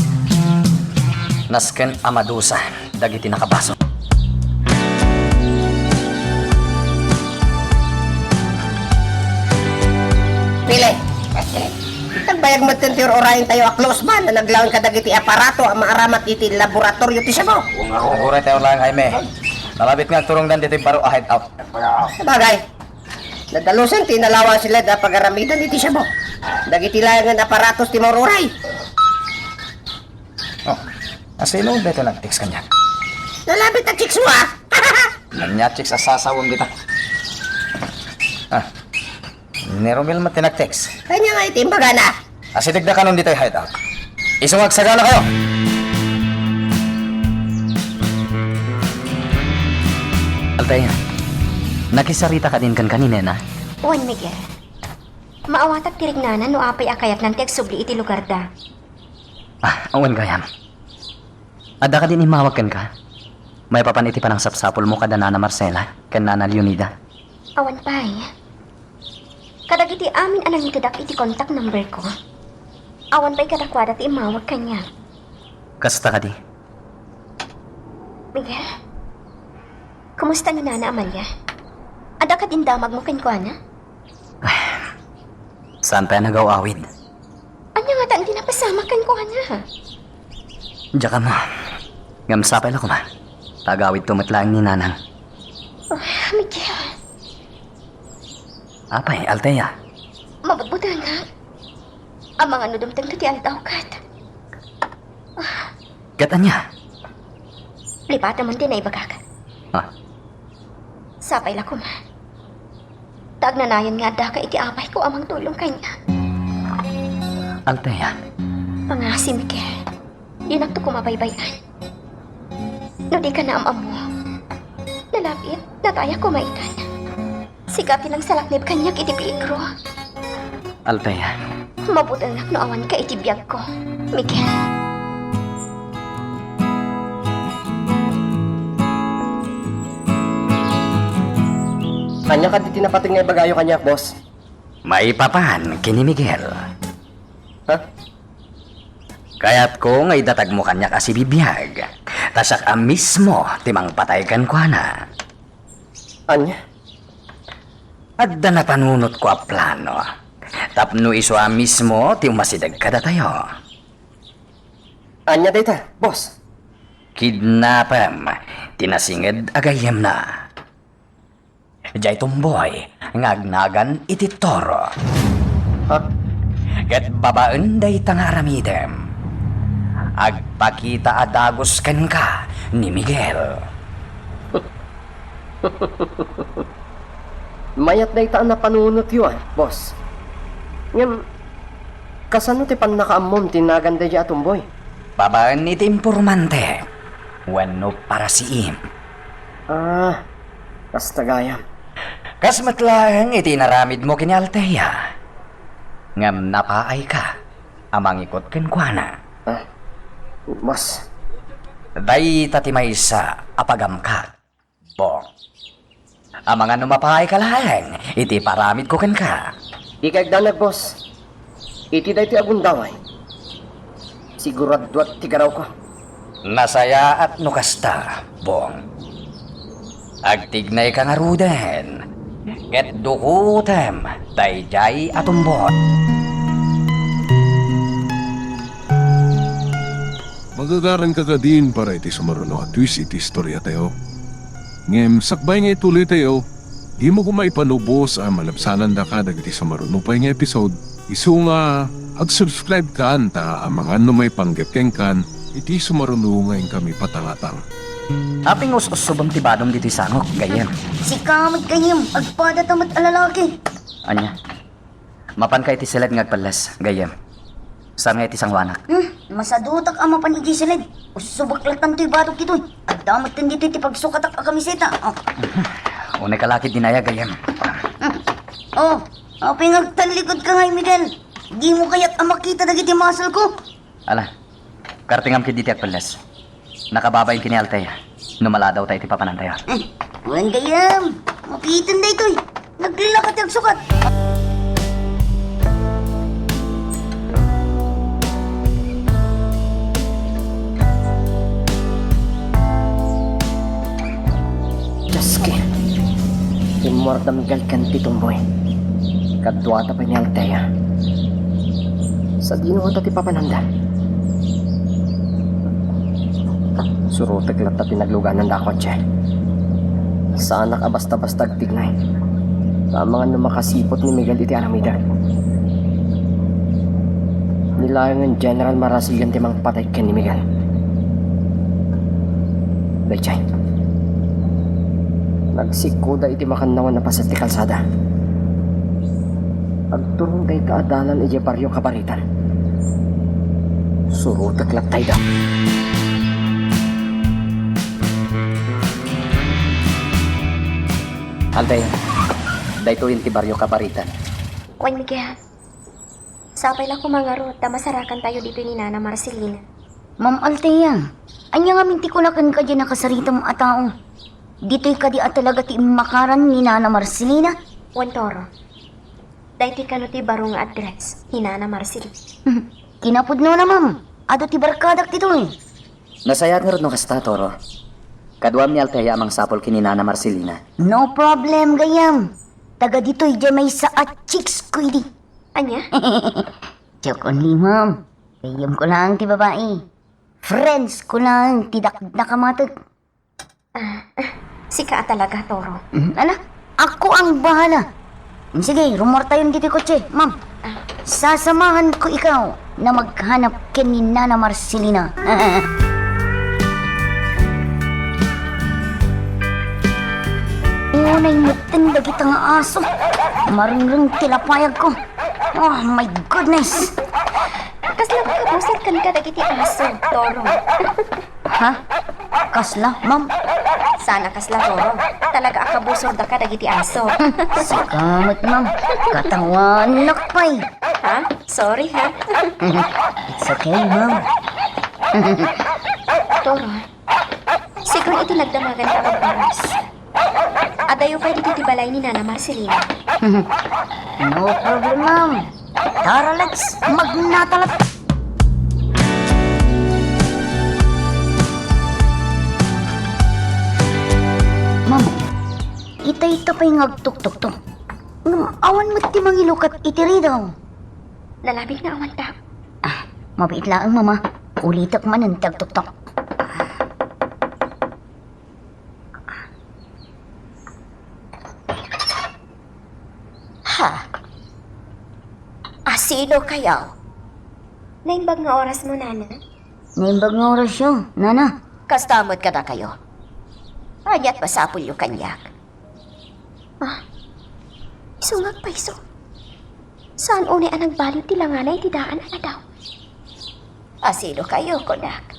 Nasken a madusa dagiti nakabasol. Pili. Nagbayag metten ti ur-urayentayo a Clausban a naglaeng kadagiti aparato a maaramat iti laboratorio ti Cebu. Aguray tayo laeng, Jaime. Nalabit nga agturongdan ditoy baro a hideout. Sabagay. Nadalusen ti inallowances da a pagaramidan iti Cebu. Dagiti laengen aparatos ti maururay. Oh, asino daytoy nag-text kaniak? Nalabit a chicks mo, ah! Ania chicks a sasawem dita? Ah, ni Romel met ti nag-text. Ania nga iti imbagana? Asidegda kanon ditoy hideout. Isu nga agsaganakayo. Althea, nakisarita kadin kenka ni Nena? Wen, Miguel. Maawatak ti rignana no apay a kayatnan ti agsubli iti lugarda. Ah, awan gayam. Adda kadin immawag kenka? Maipapan iti panangsapsapulmo kada Nana Marcela ken Nana Leonida. Awan pay. Kadagiti amin a nangitedak iti contact number ko, awan pay kadakuada ti immawag kaniak. Kasta kadi? Miguel, kumusta ni Nana Amalia? Adda kadin damagmo kenkuana? Saan pay a nagaw-awid? Ania ngata ti napasamak kenkuana? Diak ammo. Ngem sapay la koma ta agawidto met laeng ni Nanang. Oh, Miguel. Apay, Althea? Mabutbutengak. Amangan no dumtengto ti aldaw ket. Ket ania? Lipatem ti naibagak. Ah. Sapay la koma. Ta agnanayon nga addaka iti apayko a mangtulong kaniak. Althea, Pangasi, Miguel. Dinakto koma baybay-an. No dika naam-ammo, nalabit, nataya koma itan. Sika ti nangsalaknib kaniak iti peligro. Althea. Mabutengak no awanka iti biagko, Miguel. Ania kadi ti napateg nga ibagayo kaniak, boss? Maipapan ken ni Miguel. Ha? Kayatko nga idatagmo kaniak a sibibiag, ta siak a mismo ti mangpatay kenkuana. Ania? Adda napanunotko a plano tapno isu a mismo ti umasideg kadatayo. Ania dayta, boss? Kidnapem ti nasinged a gayyemna. Jay tumboy nga agnagan iti Toro. Ha? Ket babaen dayta nga aramidem, agpakita a dagus kenka ni Miguel. Mayat dayta a napanunotyo, a, boss. Ngem, kasano ti pannakaammom ti nagan daydiay a tumboy? Babaen iti impormante wenno parasiim. Ah, kasta gayam. Kas met laeng iti inaramidmo ken ni Althea, ngem napaayka a mangikot kenkuana. Ah, boss. Dayta ti maysa a pagamkak, Bong. Amangan no mapaayka laeng iti paramidko kenka. Dika agdanag, boss. Iti daytoy a gundaway, siguraduak ti garawko. Nasayaat no kasta, Bong. Agtignayka ngaruden, ket dukutem daydiay a tumboy. Magagaranka kadin para iti sumaruno a twist iti istoriatayo. Ngem sakbay nga ituloytayo, dimo koma ipanubos a malabsanandaka dagiti sumaruno pay nga episode, isu nga ag-subscribe kan ta amangan no maipanggep kenkan iti sumaruno nga inkami patangatang. Apay nga us-ussubem ti badom ditoy sangok, gayyem? Sika met, gayyem, agpadata met a lalaki. Ania? Mapanka iti siled nga agpelles, gayyem. Saan nga iti sangoanak? Hmm, masadutak a mapan iti siled. Ussubek latta toy badok ditoy. Adda metten ditoy ti pagsukatak a kamiseta. Oh. Unay ka la ketdi aya, gayyem. Hmm. Oh, apay nga agtallikudka ngay, Miguel? Dimo kayat a makita dagiti muscle ko? Ala, kartingam ketdi ti agpelles. Nakababain ken ni Althea no maladawta iti papanantayo. Eh, wen gayyem, mabiiten daytoy. Naglilaka ti agsukat. Dios ko. Rimmuarda Miguel ken ti tumboy. Kaduada pay ni Althea. Sadino ngata ti papananda? Surotek latta ti naglugananda a kotse. Saanak a basta-basta agtignay. Amangan no makasiput ni Miguel iti aramidek. Ni laengen General Marasigan ti mangpatay ken ni Miguel. Daydiay. Nagsikkoda iti makannawan a paset ti kalsada. Agturong dayta a dalan idiay Barrio Cabaritan. Surotek latta ida. Althea, daytoyen ti Barrio Cabaritan. Wen, Miguel. Sapay la koma ngarud ta masarakantayo ditoy ni Nana Marcelina. Ma'am Althea, ania ngamin ti kuna kenka diay nakasaritam a tao? Ditoy kadi a talaga ti immakaran ni Nana Marcelina? Wen, Toro. Daytoy kano ti baro nga address ni Nana Marcelina. Kinapudnona, ma'am. Adu ti barkadak ditoy. Nasayaat ngarud no kasta, Toro. Kaduam ni Althea a mangsapul ken ni Nana Marcelina. No problem, gayyem. Taga ditoy diay maysa a chicks ko idi. Ania? Joke only, ma'am. Gayyemko laeng ti babai. Friendsko laeng ti dakdakamatek. Ah, ah, sika a talaga, Toro. Mm, ala, ako ang bahala. Mm, sige, rummuartayon ditoy kotse, ma'am. Ah. Sasamahanko ikaw na maghanap ken ni Nana Marcelina. Unay metten dagita nga aso. Marengreng ti lapayagko. Oh my goodness! Kas Kasla kabusor kenka dagiti aso, Toro. Ha? Kasla, ma'am? Saan a kasla, Toro. Talaga a kabusorda ka dagiti aso. Sika met, ma'am. Katawanak pay. Ha? Sorry, ha? It's okay, ma'am. Toro, sigun iti nagdamagan ta agbabagas. Adayo pay ditoy ti balay ni Nana Marcelina. No problem, ma'am. Tara, let's magnatalat. Ma'am, itay ta pay nga agtuktuktok. Ngem awan met ti mangilukat iti ridaw. Nalabit nga awan ta. Ah, mabiit laeng, mama. Ulitek manen ti agtuktok. Ha? Asino kayo? Naimbag nga orasmo, Nana. Naimbag nga orasyo, Nana. Kasta met kadakayo. Ania't masapulyo kaniak? Ah, isu nga agpayso. Saan unay a nagbaliw ti langana iti daan a ladaw? Asino kayo, kunak?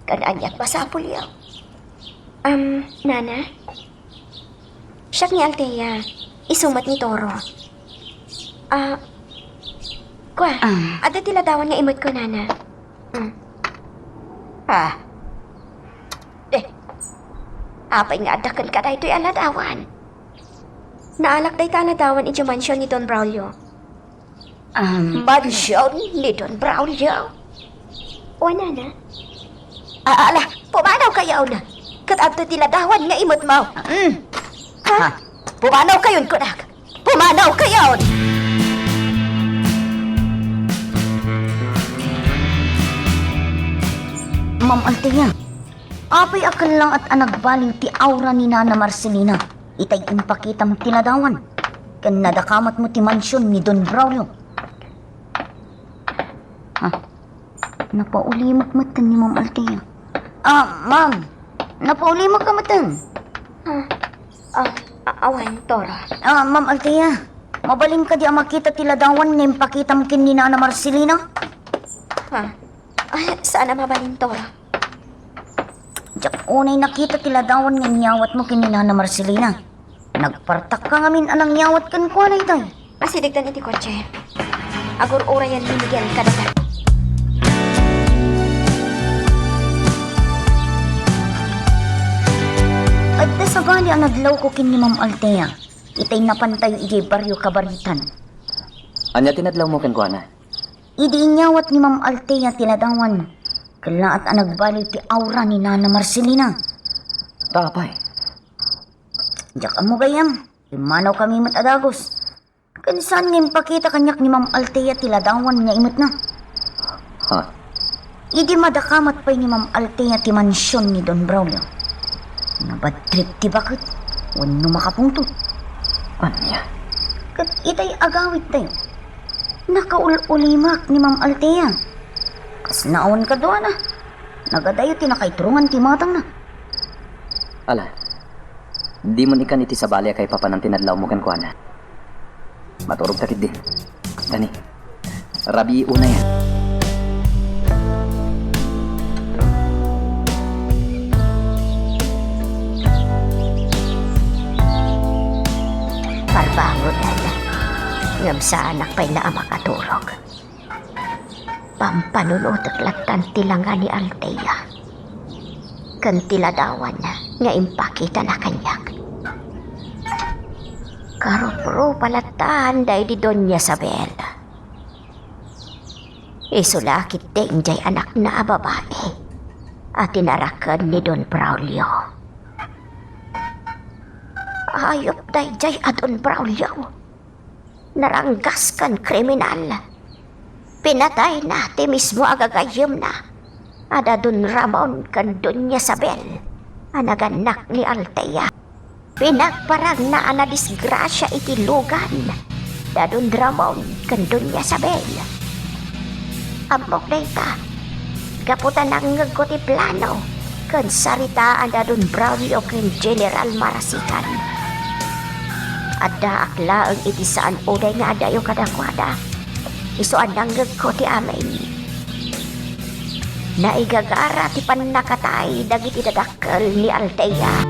Ken ania't masapulyo? Am, Nana? Siak ni Althea. Isu met ni Toro. Ah, kua, Ah. Adda ti ladawan nga imutko, Nana. Mm. Ah. Eh, apay nga adda kenka daytoy a ladawan? Naalak dayta a ladawan idiay mansion ni Don Braulio. Um, Mansion ni Don Braulio? O, Nana? Ah, ala, pumanaw kayon. Ket adtoy ti ladawan nga imutmo. Mm. Ha? Ha? Pumanaw kayon, kunak. Pumanaw kayon! Ma'am Althea, apay a kellaat a nagbaliw ti aura ni Nana Marcelina itay impakitam ti ladawan ken nadakamatmo ti mansion ni Don Braulio? Ah, napaulimek metten ni Ma'am Althea. Ah, ma'am, napaulimek ka metten. Ah, ah, a-, awan, Toro. Ah, Ma'am Althea, mabalin kadi a makita ti ladawan nga impakitam ken ni Nana Marcelina? Ha? Ah, saan a mabalin, Toro. Diak unay nakita ti ladawan nga inyawatmo ken ni Nana Marcelina. Nagpartakka ngamin a nangyawat kenkuana itay. Asidegtan iti kotse. Agur-urayen ni Miguel kadata. Adda sabali a nadlawko ken ni Ma'am Althea. Itay napantayo idiay Barrio Cabaritan. Ania ti nadlawmo kenkuana? Idi inyawat ni Ma'am Althea ti ladawan, kellaat a nagbaliw ti aura ni Nana Marcelina. Ta apay? Diak ammo gayyem. Immanawkami met a dagus. Ken saan nga impakita kaniak ni Ma'am Althea ti ladawan nga imutna. Ha? Idi madakamat pay ni Ma'am Althea ti mansion ni Don Braulio, nabadtrip ti baket wenno makapungtot. Ania? Ket itay agawittayo, nakaul-ulimek ni Ma'am Althea. Kasla awan kaduana. Nagadayo ti nakaiturongan ti imatangna. Ala, dimon ikkan iti sabali a kaipapanan ti nadlawmo kenkuana. Maturogta ketdi. Dani, rabii unayen. Parbangonen, ngem saanak pay la a makaturog. Pampanunotek lattan ti langa ni Althea ken ti ladawan nga impakitana kaniak. Karuprupa lattan daydi Doña Isabel. Isu la ketdi diay anakna a babai a tinaraken ni Don Braulio. Ayup daydiay a Don Braulio. Naranggas ken kriminal. Pinatayna ti mismo a gagayyemna a da Don Ramon ken Doña Isabel a nagannak ni Althea. Pinagparangna a nadisgrasia iti lugan da Don Ramon ken Doña Isabel. Ammok dayta, gapu ta nangngegko ti plano ken saritaan da Don Braulio ken General Marasigan. Addaak laeng iti saan uday nga adayo kadakuada. Isu a nangngegko ti amin. Naigagara ti pannakatay dagiti dadakkel ni Althea.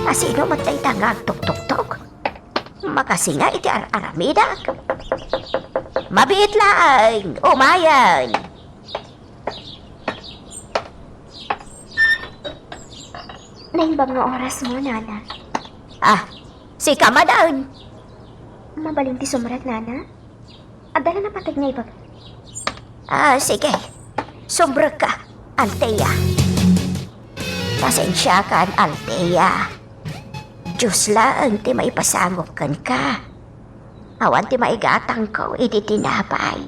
Asino met dayta nga agtuktoktok? Makasinga iti ar-aramidak. Mabiit laeng, umayen. Naimbag nga orasmo, Nana. Ah, sika manen. Mabalin ti sumrek, Nana? Adda la napateg nga ibagam? Ah, sige. Sumrekka, Althea. Pasensiakan, Althea. Dios laeng ti maipasango kenka. Awan ti maigatangko iti tinapay.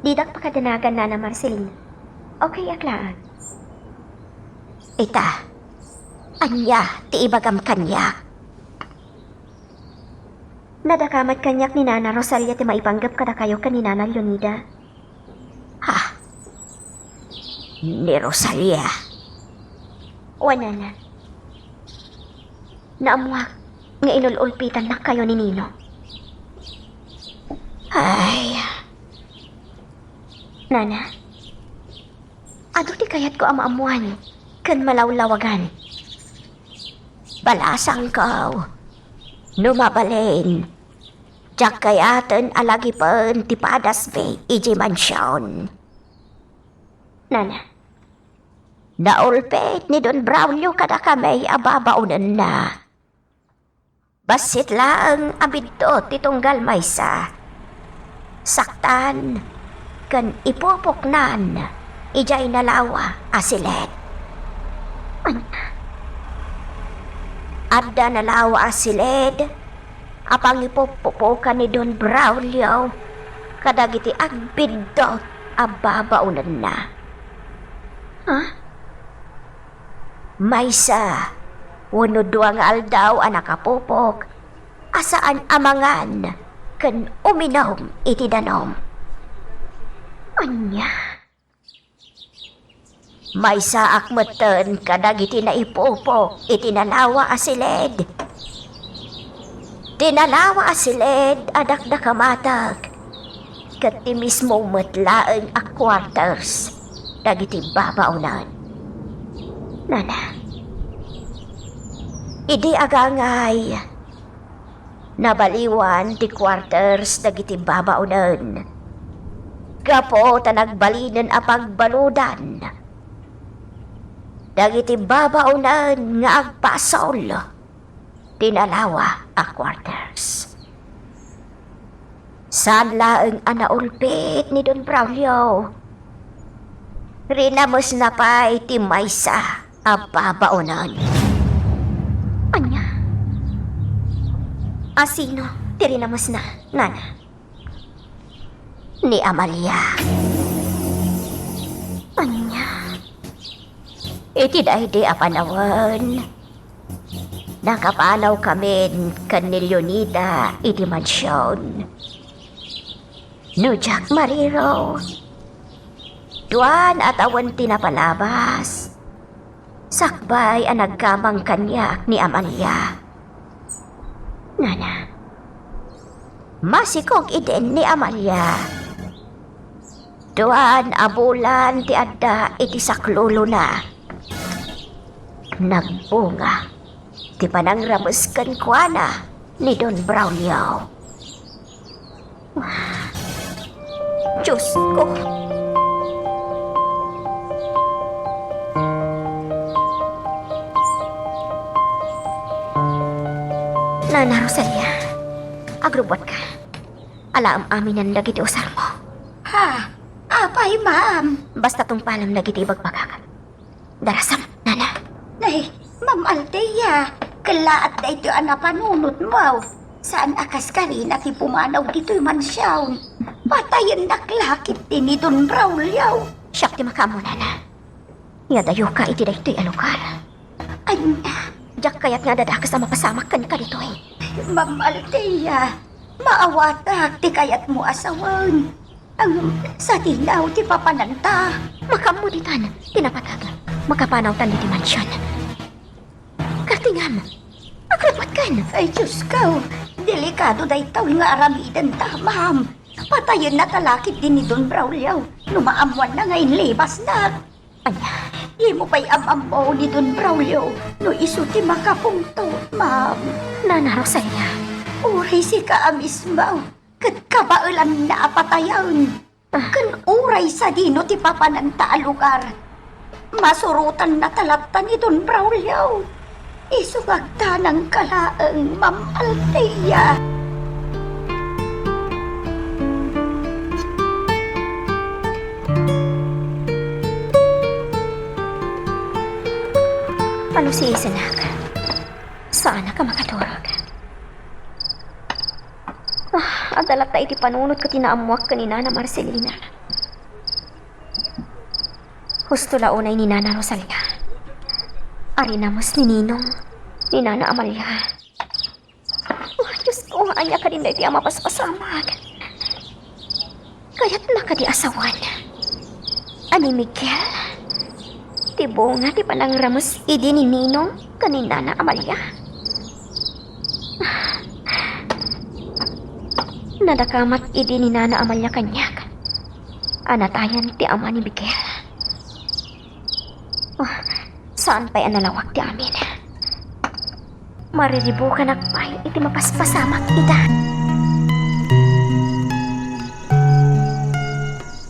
Didak pakadanagan, Nana Marcelina. Okay ak laeng. Ita, ania ti ibagam kaniak? Nadakamat kaniak ni Nana Rosalia ti maipanggep kadakayo ken ni Nana Leonida. Ha? Ni Rosalia? Wen, Nana. Naammoak nga inul-ulpitannakkayo ni Nino. Ay. Nana, adu ti kayatko a maammoan ken malawlawagan. Balasangko, no mabalin, diak kayaten a lagipen ti padasmi idiay mansion. Nana. Naulpit ni Don Braulio kadakami a babaonenna. Bassit laeng a biddut ti tunggal maysa. Saktan ken ipupoknan idiay nalawa a siled. Ania? Adda nalawa a siled a pangipuppupokan ni Don Braulio kadagiti agbiddut a babaonenna. Ha? Maysa wenno dua nga aldaw a nakapupok a saan a mangan ken uminum iti danum. Ania? Maysaak metten kadagiti naipupok iti nalawa a siled. Ti nalawa a siled a dakdakamatek ket ti mismo met laeng a quarters dagiti babaonen. Nana, idi agangay, nabaliwan ti quarters dagiti babaonen gapu ta nagbalinen a pagbaludan dagiti babaonen nga agpasol ti nalawa a quarters. Saan laeng a naulpit ni Don Braulio. Rinamesna pay ti maysa a babaonen. Ania? Asino ti rinamesna, Nana? Ni Amalia. Ania? Iti daydi a panawen, nakapanawkamin ken ni Leonida iti mansion. No diak mariro, duan a tawen ti napalabas, sakbay a naggamang kaniak ni Amalia. Nana, masikog idin ni Amalia. Duan a bulan ti adda iti saklulona. Nagbunga ti panangrames kenkuana ni Don Braulio. Diosko! Nana Rosalia, agrubbuatka. Alaem aminen dagiti usarmo. Ha? Apay, ma'am? Basta tungpalem dagiti ibagbagak. Darasem, Nana. Nay, Ma'am Althea, kellaat daytoy a napanunotmo. Saan a kas karina ti pumanaw ditoy mansion. Patayennak la ketdi ni Don Braulio. Siak ti makaammo, Nana. Iadayoka iti daytoy a lugar. Ania? Diak kayat nga adda dakes a mapasamak kenka ditoy. Ma'am Althea, maawatak ti kayatmo a sawen. Ngem sadinaw ti papananta. Makaammo ditan ti napateg. Makapanawtan ditoy mansion. Kartingam. Ay, Diyos ko, delikado daytoy nga aramidenta, ma'am. Patayenna ta lakip din ni Don Braulio no maammoanna nga inlibasnak. Ania, dimo pay am-ammo ni Don Braulio no isu ti makapungto, ma'am. Nana Rosalia. Uray sika a mismo, ket kabaelanna a patayen. Ken uray sadino ti papananta a lugar, masurotanna ta latta ni Don Braulio. Isu nga agdanangka laeng, Ma'am Althea. Panusiisenak. Saanak a makaturog. Ah, adda latta iti panunot ket inaammoak ken ni Nana Marcelina. Husto la unay ni Nana Rosalia. Arinamus ni Ninong, ni Nana Amalia. Oh, Diyos ko, ania kadin daytoy a mapaspasamak? Kayatna kadi a sawen a ni Miguel ti bunga ti panangramus idi ni Ninong ken ni Nana Amalia? Nadakamat idi ni Nana Amalia kaniak a natayen ti ama ni Miguel. Ah, saan pay a nalawag ti amin. Mariribukanak pay iti mapaspasamak ida.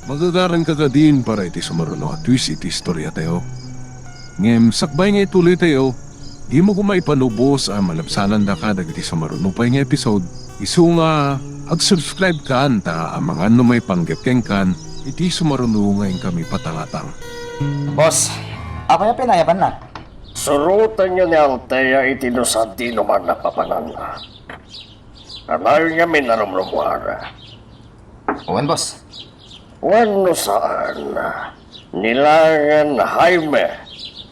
Magagaranka kadin para iti sumaruno a twist iti istoriatayo. Ngem sakbay nga ituloytayo, dimo koma ipanubos a malabsanandaka dagiti sumaruno pay nga episode, isu nga ag-subscribe kan ta amangan no maipanggep kenkan iti sumaruno nga inkami patangatang. Boss, apay a pinayabanna? Surotenyo ni Althea iti no sadino man a papananna. Kanayon ngamin a rumrumuar. Wen, boss. Wenno saan, ni laengen Jaime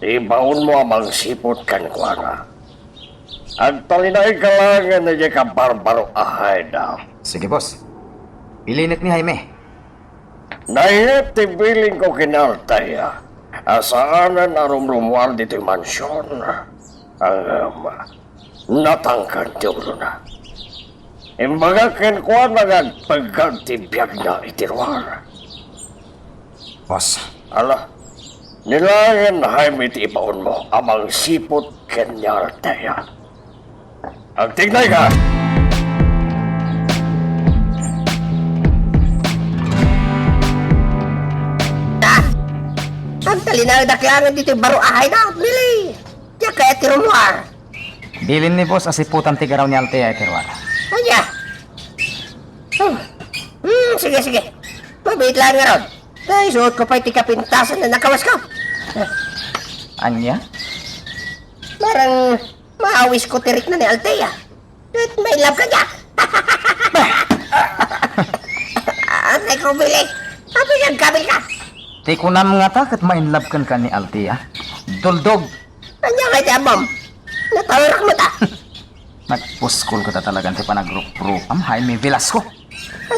ti ibaonmo a mangsipud kenkuana. Agtalinaedka laengen idiay kabarbaro a hideout. Sige, boss. Ilinek ni Jaime. Nainget ti bilinko ken Althea a saanen a rumrumuar ditoy mansion. Ngem natangken ti ulona. Imbagak kenkuana nga agpeggad ti biagna iti ruar. Boss. Ala, ni laengen Jaime ti ibaonmo a mangsipud ken ni Althea. Agtignayka! Ah! Agtalinaedak laengen ditoy baro a hideout, Billy! Diak kayat ti rummuar. Bilin ni boss a siputam ti garaw ni Althea iti ruar. Ania? Hmm. Hmm, sige, sige. Mabiit laeng ngarud. Ta isuotko pay ti kapintasan a nakawasko. Ania? Marang maawisko ti rikna ni Althea. Ket ma-in love kaniak. Atay ko, Billy. Apay nga agkabilka? Ti kunam ngata ket ma-in love kenka ni Althea? Duldog. Ania ngay ti ammom? Natawerak met a. Nagpuskol kata talagan ti panagrukrukam, Jaime Velasco.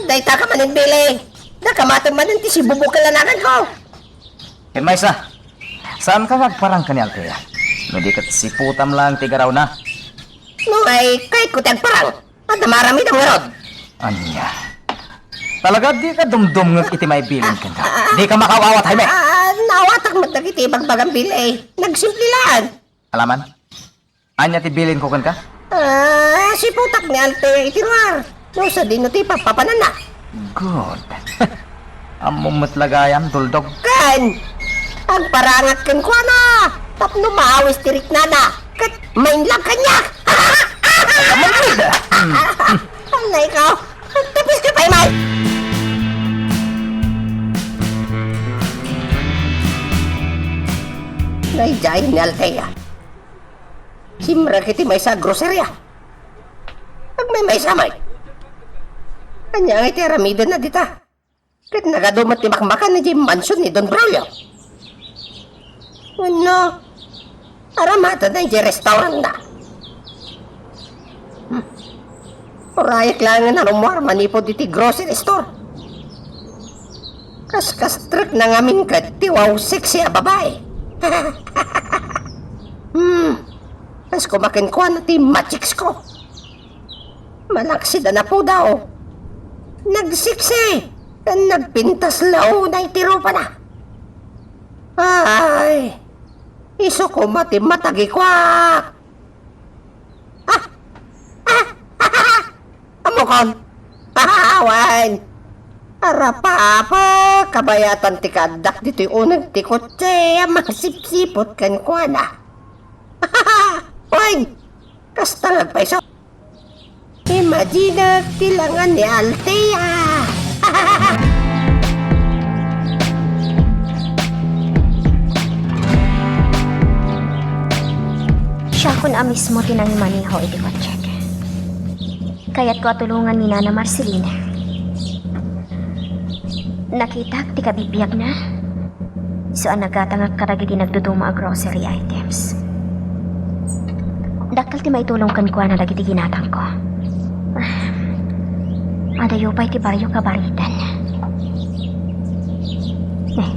Dayta ka manen, Billy. Dakamatem manen ti sibubukal a naganko. Ken maysa, saanka nga agparang ken ni Althea? No di ket siputam laeng ti garawna. No, ay, kayatko ti agparang. Adda maaramidem ngarud. Ania? Talaga dika dumdumngeg iti maibilin kenka? Dika makaaw-awat, Jaime? Ah, naawatak met dagiti ibagbagam, Billy. Nagsimple laeng. Alaman? Ania ti bilinko kenka? Ah, siputak ni Althea iti ruar. No sadino ti papapananna? Good. Ammom met la gayam, duldog. Ken, agparangak kenkuana tapno maawis ti riknana ket ma-in love kaniak. Ay, ikaw, agtapis ka pay, Mike. Daydiay ni Althea. Simrek iti maysa a groceria. Agmaymaysa met. Ania ngay ti aramidenna dita? Ket nagadu met ti makmakan idiay mansion ni Don Braulio. Wenno, aramatenna idiay restaurantna. Hmm. Urayak laengen a rummuar manipud iti grocery store. Kaskastrekna ngamin ket ti wow sexy a babai. Hmm. Kas koma kenkuana ti machicks ko. Malaksid a napudaw. Nagsiksi ken nagpintas launa iti rupana. Ay, isu koma ti matagikuak. Ah! Ah! Ammokon. Wen. Arapapa, kabayatan ti kaaddak ditoy uneg ti kotse a mangsipsiput kenkuana. Wen, kasta nga agpayso. Imagine ti langan ni Althea. Siakon a mismo ti nangimaneho iti kotsek. Kayatko a tulongan ni Nana Marcelina. Nakitak ti kabibiagna. Isu a nagatangak kadagiti nagduduma a grocery items. Dakkel ti maitulong kenkuana dagiti ginatangko. Adayo pay ti barrio Kabaritan. Eh,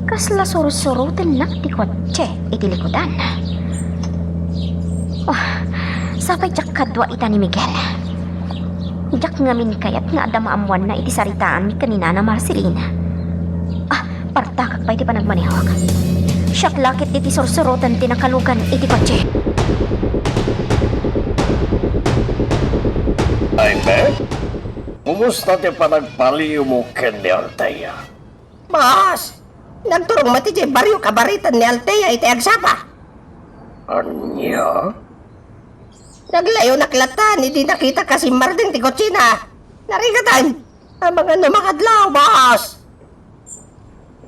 kasla sursurotennak ti kotse iti likudan. Oh, sapay diak kadua ita ni Miguel. Diak ngamin kayat nga adda maammoanna iti saritaanmi ken ni Nana Marcelina. Ah, partakak pay ti panagmanehok. Siak la ketdi ti sursuroten ti nakalugan iti kotse. Jaime, kumusta ti panagpaliiwmo ken ni Althea? Boss, nagturong met idiay barrio Kabaritan ni Althea iti agsapa. Ania? Naglayonak latta idi nakitak a simmardeng ti kotsena. Narigatan. Amangan no makadlaw, boss.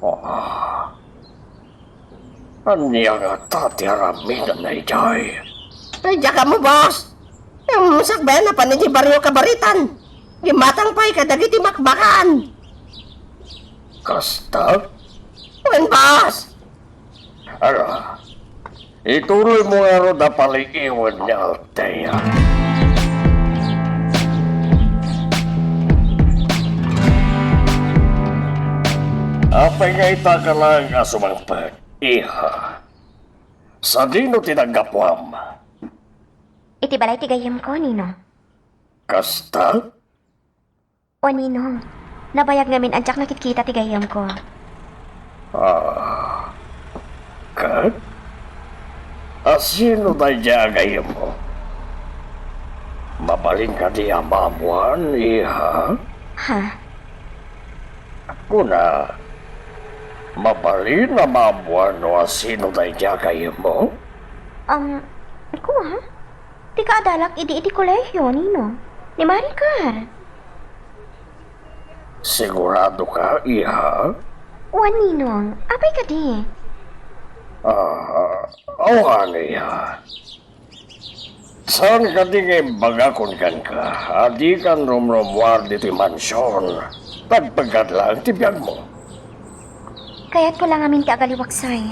Ah. Ania ngata ti aramidna idiay? Ay, diak ammo, boss. Sakbay a napan idiay barrio Kabaritan. Gimatang pay kadagiti makbakan. Kasta? Wen, boss. Ala, ituloymo ngarud a paliiwen ni Althea. Apay nga ita ka laeng a sumangpet, iha? Sadino ti naggapuam? Iti balay ti gayyemko, Ninong. Kasta? O, Ninong, nabayag ngamin a diak nakitkita ti gayyemko. Ah, ket? A sino daydiay a gayyemmo? Mabalin kadi a maammoan, iha? Ha? Kuna, mabalin a maammoan no a sino daydiay a gayyemmo? Um, kua? Ti kaadalak idi iti kolehio, Ninong. Ni Maricar. Sigurado ka, iha? Wen, Ninong. Apay kadi? Ah, awan, iha. Saan kadi nga imbagakon kenka a dikan rumrumuar ditoy mansion? Pagpagkat laeng ti biagmo. Kayatko la ngamin ti agaliwaksay.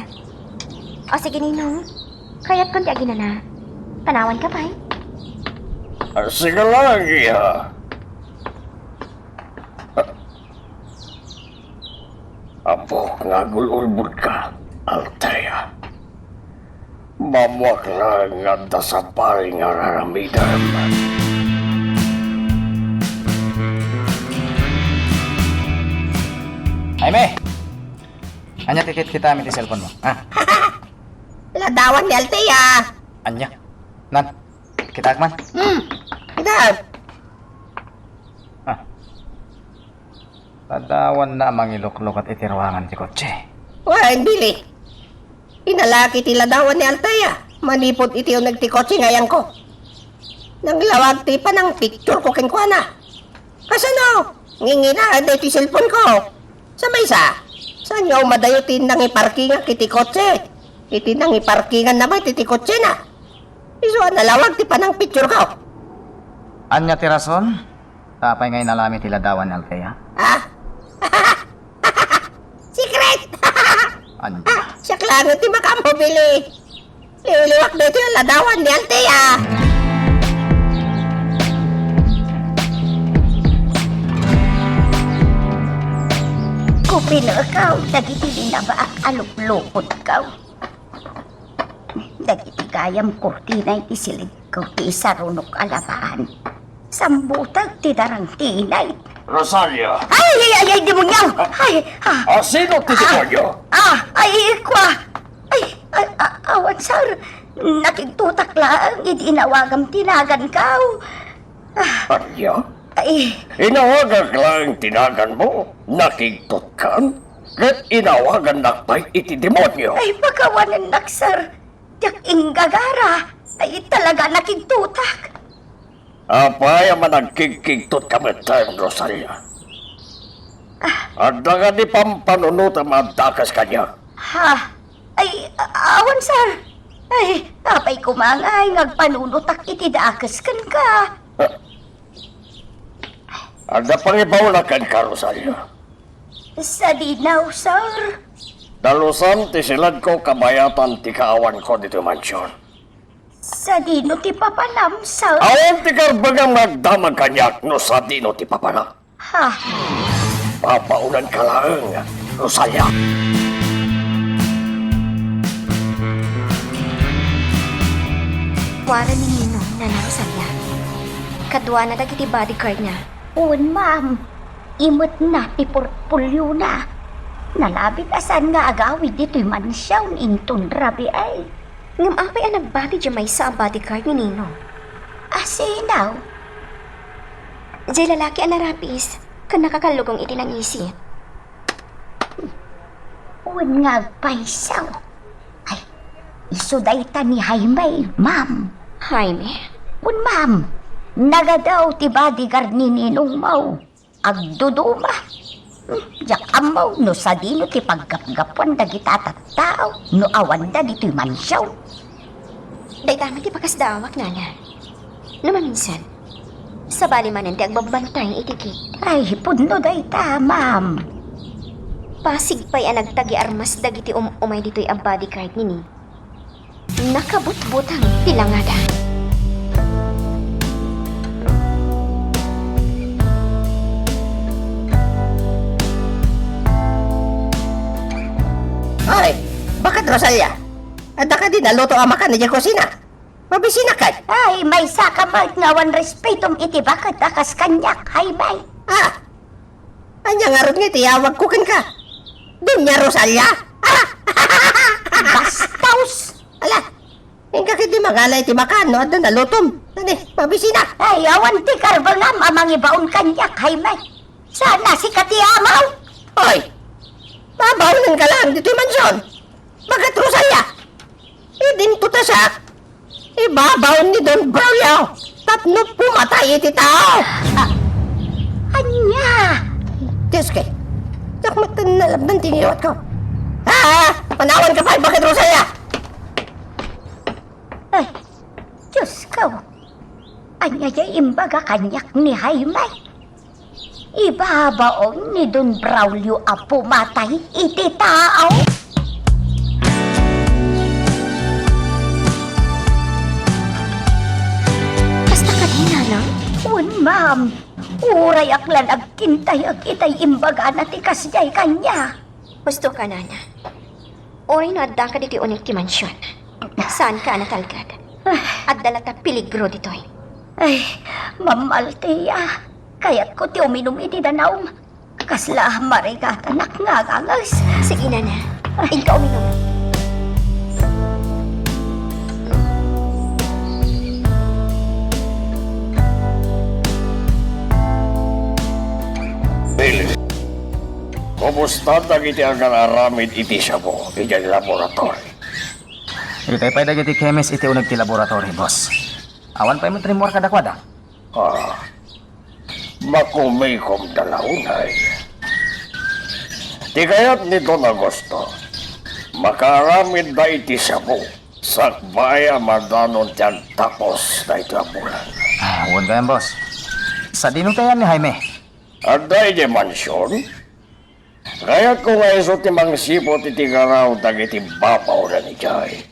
O sige, Ninong. Kayatkon ti aginana. Panawanka pay. Ah, sige laeng, iha. Ammok nga agul-ulbodka, Althea. Maammoak laeng nga adda sabali nga ar-aramidem. Jaime! Ania ti kitkitaem iti cellphone mo? Ah. Ladawan ni Althea. Ania? Nan, kitaek man? Hmm. Ida. Ah. Ladawanna a mangiluklukot iti ruangan ti kotse. Wen, Billy. Inalak iti ladawan ni Althea manipud iti uneg ti kotse nga ayangko. Naglawag ti panangpictureko kenkuana. Kasano? Nginginaed daytoy cellphoneko. Sa maysa, saan nga umadayo ti nangiparkingak iti kotse? Iti nangiparkinganna met iti kotsena. Isu a nalawag ti panangpictureko. Ania ti rason? Apay nga inalami ti ladawan ni Althea? Ha? Secret! Ania? Siak laeng ti makaammo, Billy. Liwliwak daytoy a ladawan ni Althea. Kupinekaw dagiti linabaak a luklukotkaw. dagiti gayam kurtina iti silidko ti isarunok a labahan. Sambutek ti darang ti inay. Rosalia! Ay, ay, ay, ay, demonyo! Ay, ah, Ah, sino ti ah, demonyo? Ah, ay, ikwa! Ay, ah, ah, awan, sir. Nakigtutak laeng idi inawagam ti naganko. Ah, Ania? Ay. Inawagak laeng ti naganmo, nakigtutkan, ket inawagannak pay iti demonyo. Ay, pakawanennak, sir. Diak inggagara. Ay, talaga nakigtutak. Apay a managkigkigtot ka metten, Rosalia? Ah. Adda kadi pampanunotem a dakes kaniak? Ha? Ay, a-, awan, sir. Ay, apay koma ngay nga agpanunotak iti dakes kenka? Ah. Adda pangibaonak kenka, Rosalia. Sadino, sir? Dalusan ti siledko kabayatan ti kaawanko ditoy mansion. Sadino ti papanam, sir? Awan ti karbengam nga agdamag kaniak no sadino ti papana. Ha? Babaonanka laeng, Rosalia. Kuara ni Ninong, Nana Rosalia. Kaduana dagiti bodyguard na. Wen, ma'am. Imetna ti portfoliona. Nalabit a saan nga agawid ditoy mansion inton rabii. Ngem apay a nagbati diay maysa a bodyguard ni Ninong? A sino? Diay lalaki a narapis ken nakakallugong iti nangisit. Wen nga agpayso. Ay, isu dayta ni Jaime, ma'am. Jaime? Wen, ma'am. Nagadu ti bodyguard ni Ninongmo. Agduduma. Hmm, diak ammo no sadino ti paggapgapuan dagita tattao no awanda ditoy mansion. Dayta met ti pakasdaawak, Nana. No maminsan, sabali manen ti agbabantay iti gate. Ay, pudno dayta, ma'am. Pasig pay a nagtagi armas dagiti um-umay ditoy a bodyguard nini. Nakabutbutang ti langada. Ay, bakit, Rosalia? Adda kadi naluto a makan idiay kusina? Mabisina ket. Ay, maysa ka met nga awan respetom iti baket a kas kaniak, Jaime. Ah! Ania ngarud nga iti awagko kenka? Doña Rosalia? Ah! Bastos! Ala, inka ketdi mangala iti makan no adda nalutom. Nani, mabisina. Ay, awan ti karbengam a mangibaon kaniak, Jaime. Saan a sika ti amaw? Oy, babaonenka laeng ditoy mansion. Baket, Rosalia. Idinto ta siak, ibabaon ni Don Braulio tapno pumatay iti tao. Ah, ania? Diosko, diak met nalabdan ti ngiwatko. Ah, panawanka pay, Baket Rosalia. Ay, Diosko, ania diay imbaga kaniak ni Jaime? Ibabaon ni Don Braulio a pumatay iti tao? Kasta kadi, Nanang? Wen, ma'am. Urayak lan agkintayek itay imbagana ti kasdiay kaniak. Husto ka, Nana. Uray no adda ka ditoy uneg ti mansion, saanka a natalged. Adda latta peligro ditoy. Ay, Ma'am Althea, kayatko ti uminum iti danum. Kasla marigatanak nga aganges. Sige, Nana. Inka uminum. Billy, kumusta dagiti agar-aramid iti shabu idiay laboratory? Itay pay dagiti chemist iti uneg ti laboratory, boss. Awan pay met rimmuar kadakuada. Ah, makumikomda la unay. Ti kayat ni Don Augusto, makaaramidda iti shabu sakbay a madanon ti agtapos daytoy a bulan. Ah, wen gayam, boss. Sadino ti ayan ni Jaime? Adda idiay mansion. Kayatko nga isu ti mangsiput iti garaw dagiti babaonan idiay.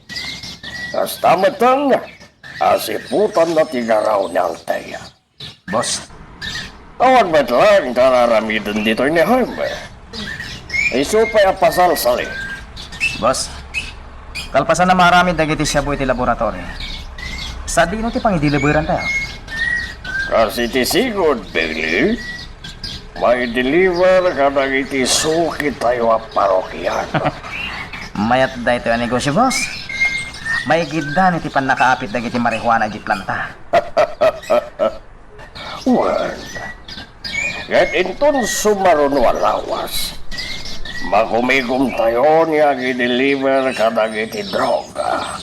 Kasta metten, asiputanna ti garaw ni Althea. Boss. Awan met laeng ti ar-aramiden ditoy ni Jaime. Isu pay a pasalsali. Boss, Kalpasan a maaramid dagiti shabu iti laboratory, sadino ti pangideliverantayo? Kas iti sigud, Billy, maideliver kadagiti sukitayo a parokiano. Mayat daytoy a negosio, boss. Maigiddan iti pannakaapit dagiti marijuana iti planta. Wen, ket inton sumaruno a lawas, makumigomtayo nga agideliver kadagiti droga.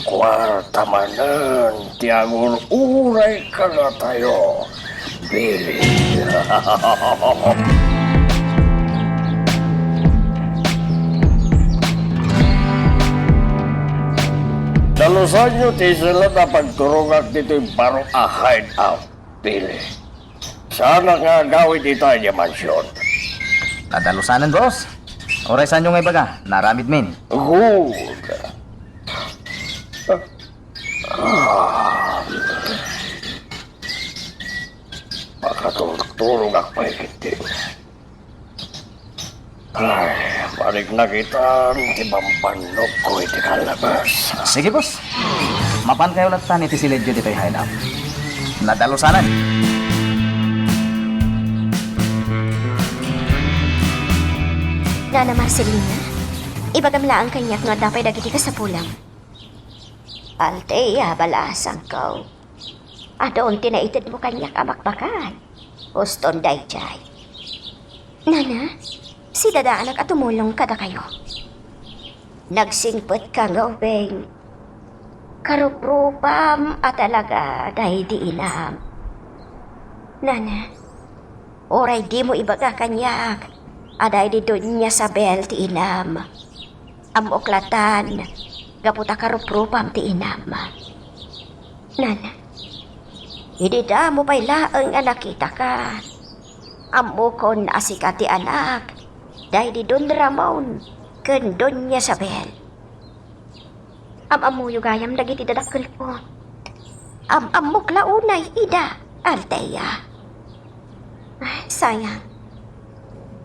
Kuarta manen ti agur-uray kadatayo, Billy. Dalusanyo ti isla ta pagturogak ditoy baro a hideout, Billy. Saanak nga agawid ita idiay mansion. Nadalusanen, boss. Uray saanyo nga ibaga, naaramidmin. Good. Ah. Makaturturogak pay ketdi. Ay, balik na kita ti bambannogko iti kalabas. Sige, boss. Mapankayo lattan iti siledyo ditoy hideout. Nadalusanen. Nana Marcelina, ibagam laeng kaniak no adda pay dagiti kasapulam. Althea, balasangko. Adun ti naitedmo kaniak a makbakan. Uston daydiay. Nana, sidadaanak a tumulong kadakayo. Nagsingpetka nga ubing. Karuprupam a talaga daydi inam. Nana, uray dimo ibaga kaniak a daydi Doña Sabel ti inam. Ammok lattan, gapu ta karuprupam ti inam. Nana, idi damo pay laeng a nakitaka, ammokon a sika ti anak daydi Don Ramon ken Doña Isabel. Am-ammoyo gayam dagiti dadakkelko. Am-ammok la unay ida, Althea. Ay, sayang.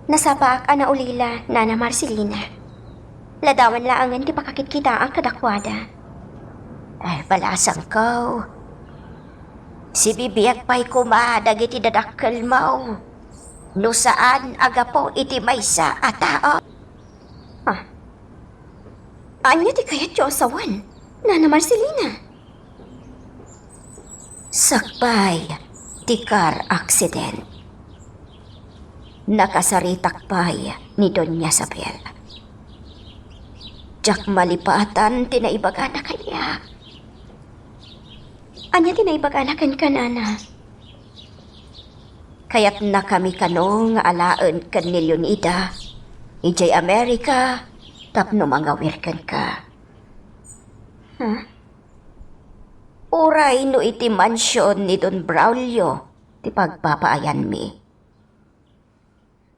Nasapaak a naulila, Nana Marcelina. Ladawan laengen ti pakakitkitaak kadakuada. Ay, balasangko. Sibibiag pay koma dagiti dadakkelmo no saan a gapu iti maysa a tao. Ah. Ania ti kayatyo a sawen, Nana Marcelina? Sakbay ti car accident, nakasaritak pay ni Doña Isabel. Diak malipatan ti naibagana kaniak. Ania ti naibagana kenka, Nana? Kayatnakami kano nga alaen ken ni Leonida idiay Amerika tapno mangawir kenka. Ha? Uray no iti mansion ni Don Braulio ti pagpapaayanmi.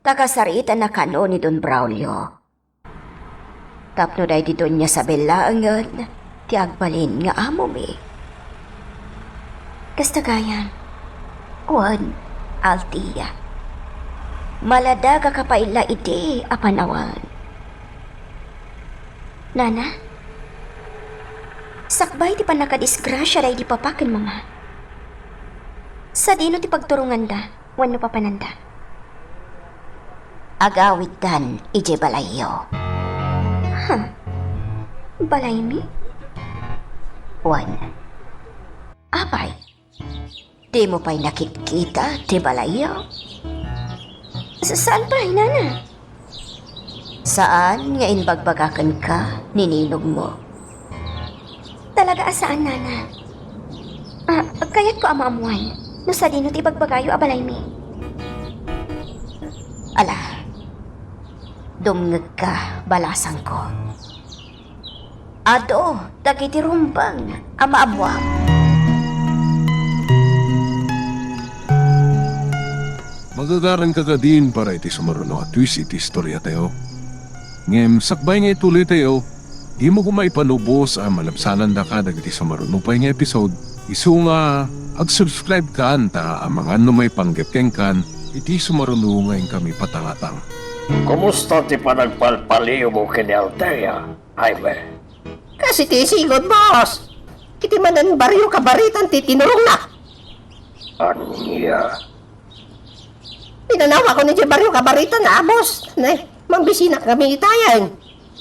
Ta kasaritana kano ni Don Braulio tapno daydi Doña Isabel laengen ti agbalin nga amomi. Kasta gayam. Wen, Althea. Maladagaka pay la idi a panawen. Nana? Sakbay ti pannakadisgrasia daydi papa ken mama, sadino ti pagturonganda wenno papananda? Agawiddan idiay balayyo. Ha? Balaymi? Wen. Apay? Dimo pay nakitkita ti balayyo? Sa-, saan pay, Nana? Saan nga inbagbaga kenka ni ninongmo? Talaga a saan, Nana. Ah, kayatko a maammuan no sadino ti ibagbagayo a balaymi. Ala, dumngegka, balasangko. Adu dagiti rumbeng a maammuam. Magagaranka kadin para iti sumaruno a twist iti istoriatayo. Ngem sakbay nga ituloytayo, dimo koma ipanubos a malabsanandaka dagiti sumaruno pay nga episode, isu nga ag-subscribe kan ta amangan no maipanggep kenkan iti sumaruno nga inkami patangatang. Kumusta ti panagpalpaliwmo ken ni Althea, Jaime? Kas iti isigud, boss. Iti manen Barrio Kabaritan ti tinurongna. Ania? Pinanawakon idiay Barrio Kabaritan a, boss. Ne, mangbisinak kami itayen.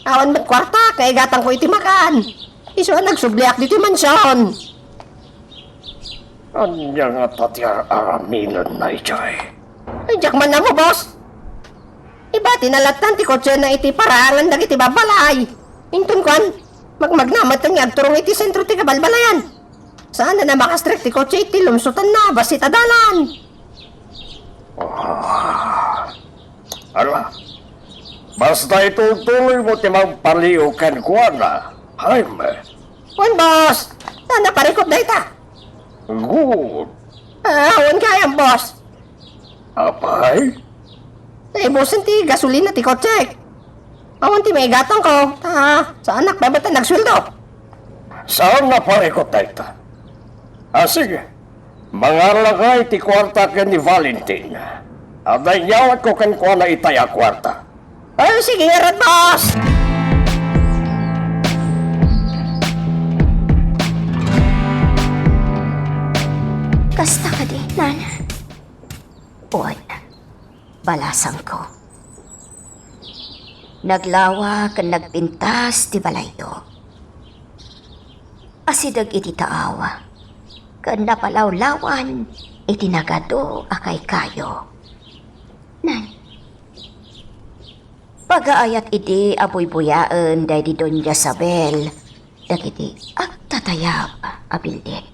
Awan met kuartak nga igatangko iti makan. Isu a nagsubliak ditoy mansion. Ania ngata ti ar-aramidna idiay? Ay, diak man ammo, boss. Ibatina lattan ti kotsena iti paraangan dagiti babbalay. Inton kuan, magmagna met nga agturong iti sentro ti kabalbalayan. Saan a makastrek ti kotse iti lumsutanna bassit a dalan. Ah. Ala, basta itultuloymo ti mangpaliw kenkuana, Jaime. Wen, boss. Nana, parikut dayta. Good. Ah, wen gayam, boss. Apay? Naibusen ti gasolina ti kotsek. Awan ti maigatangko. Ah, saanak pay met a nagsueldo. Saan a parikut dayta? Ah, sige. Mangarlaka iti kuarta ken ni Valentin. Adda inyawatko kenkuana itay a kuarta. Ay, sige ngarud, boss! Kasta kadi, Nana? Wen, balasangko. Naglawa ken nagpintas ti balayyo. Asideg iti taaw, ken napalawlawan iti nagadu a kaykayo. Nan, pagaayat idi a buybuyaen daydi Doña Isabel dagiti agtatayab a billit.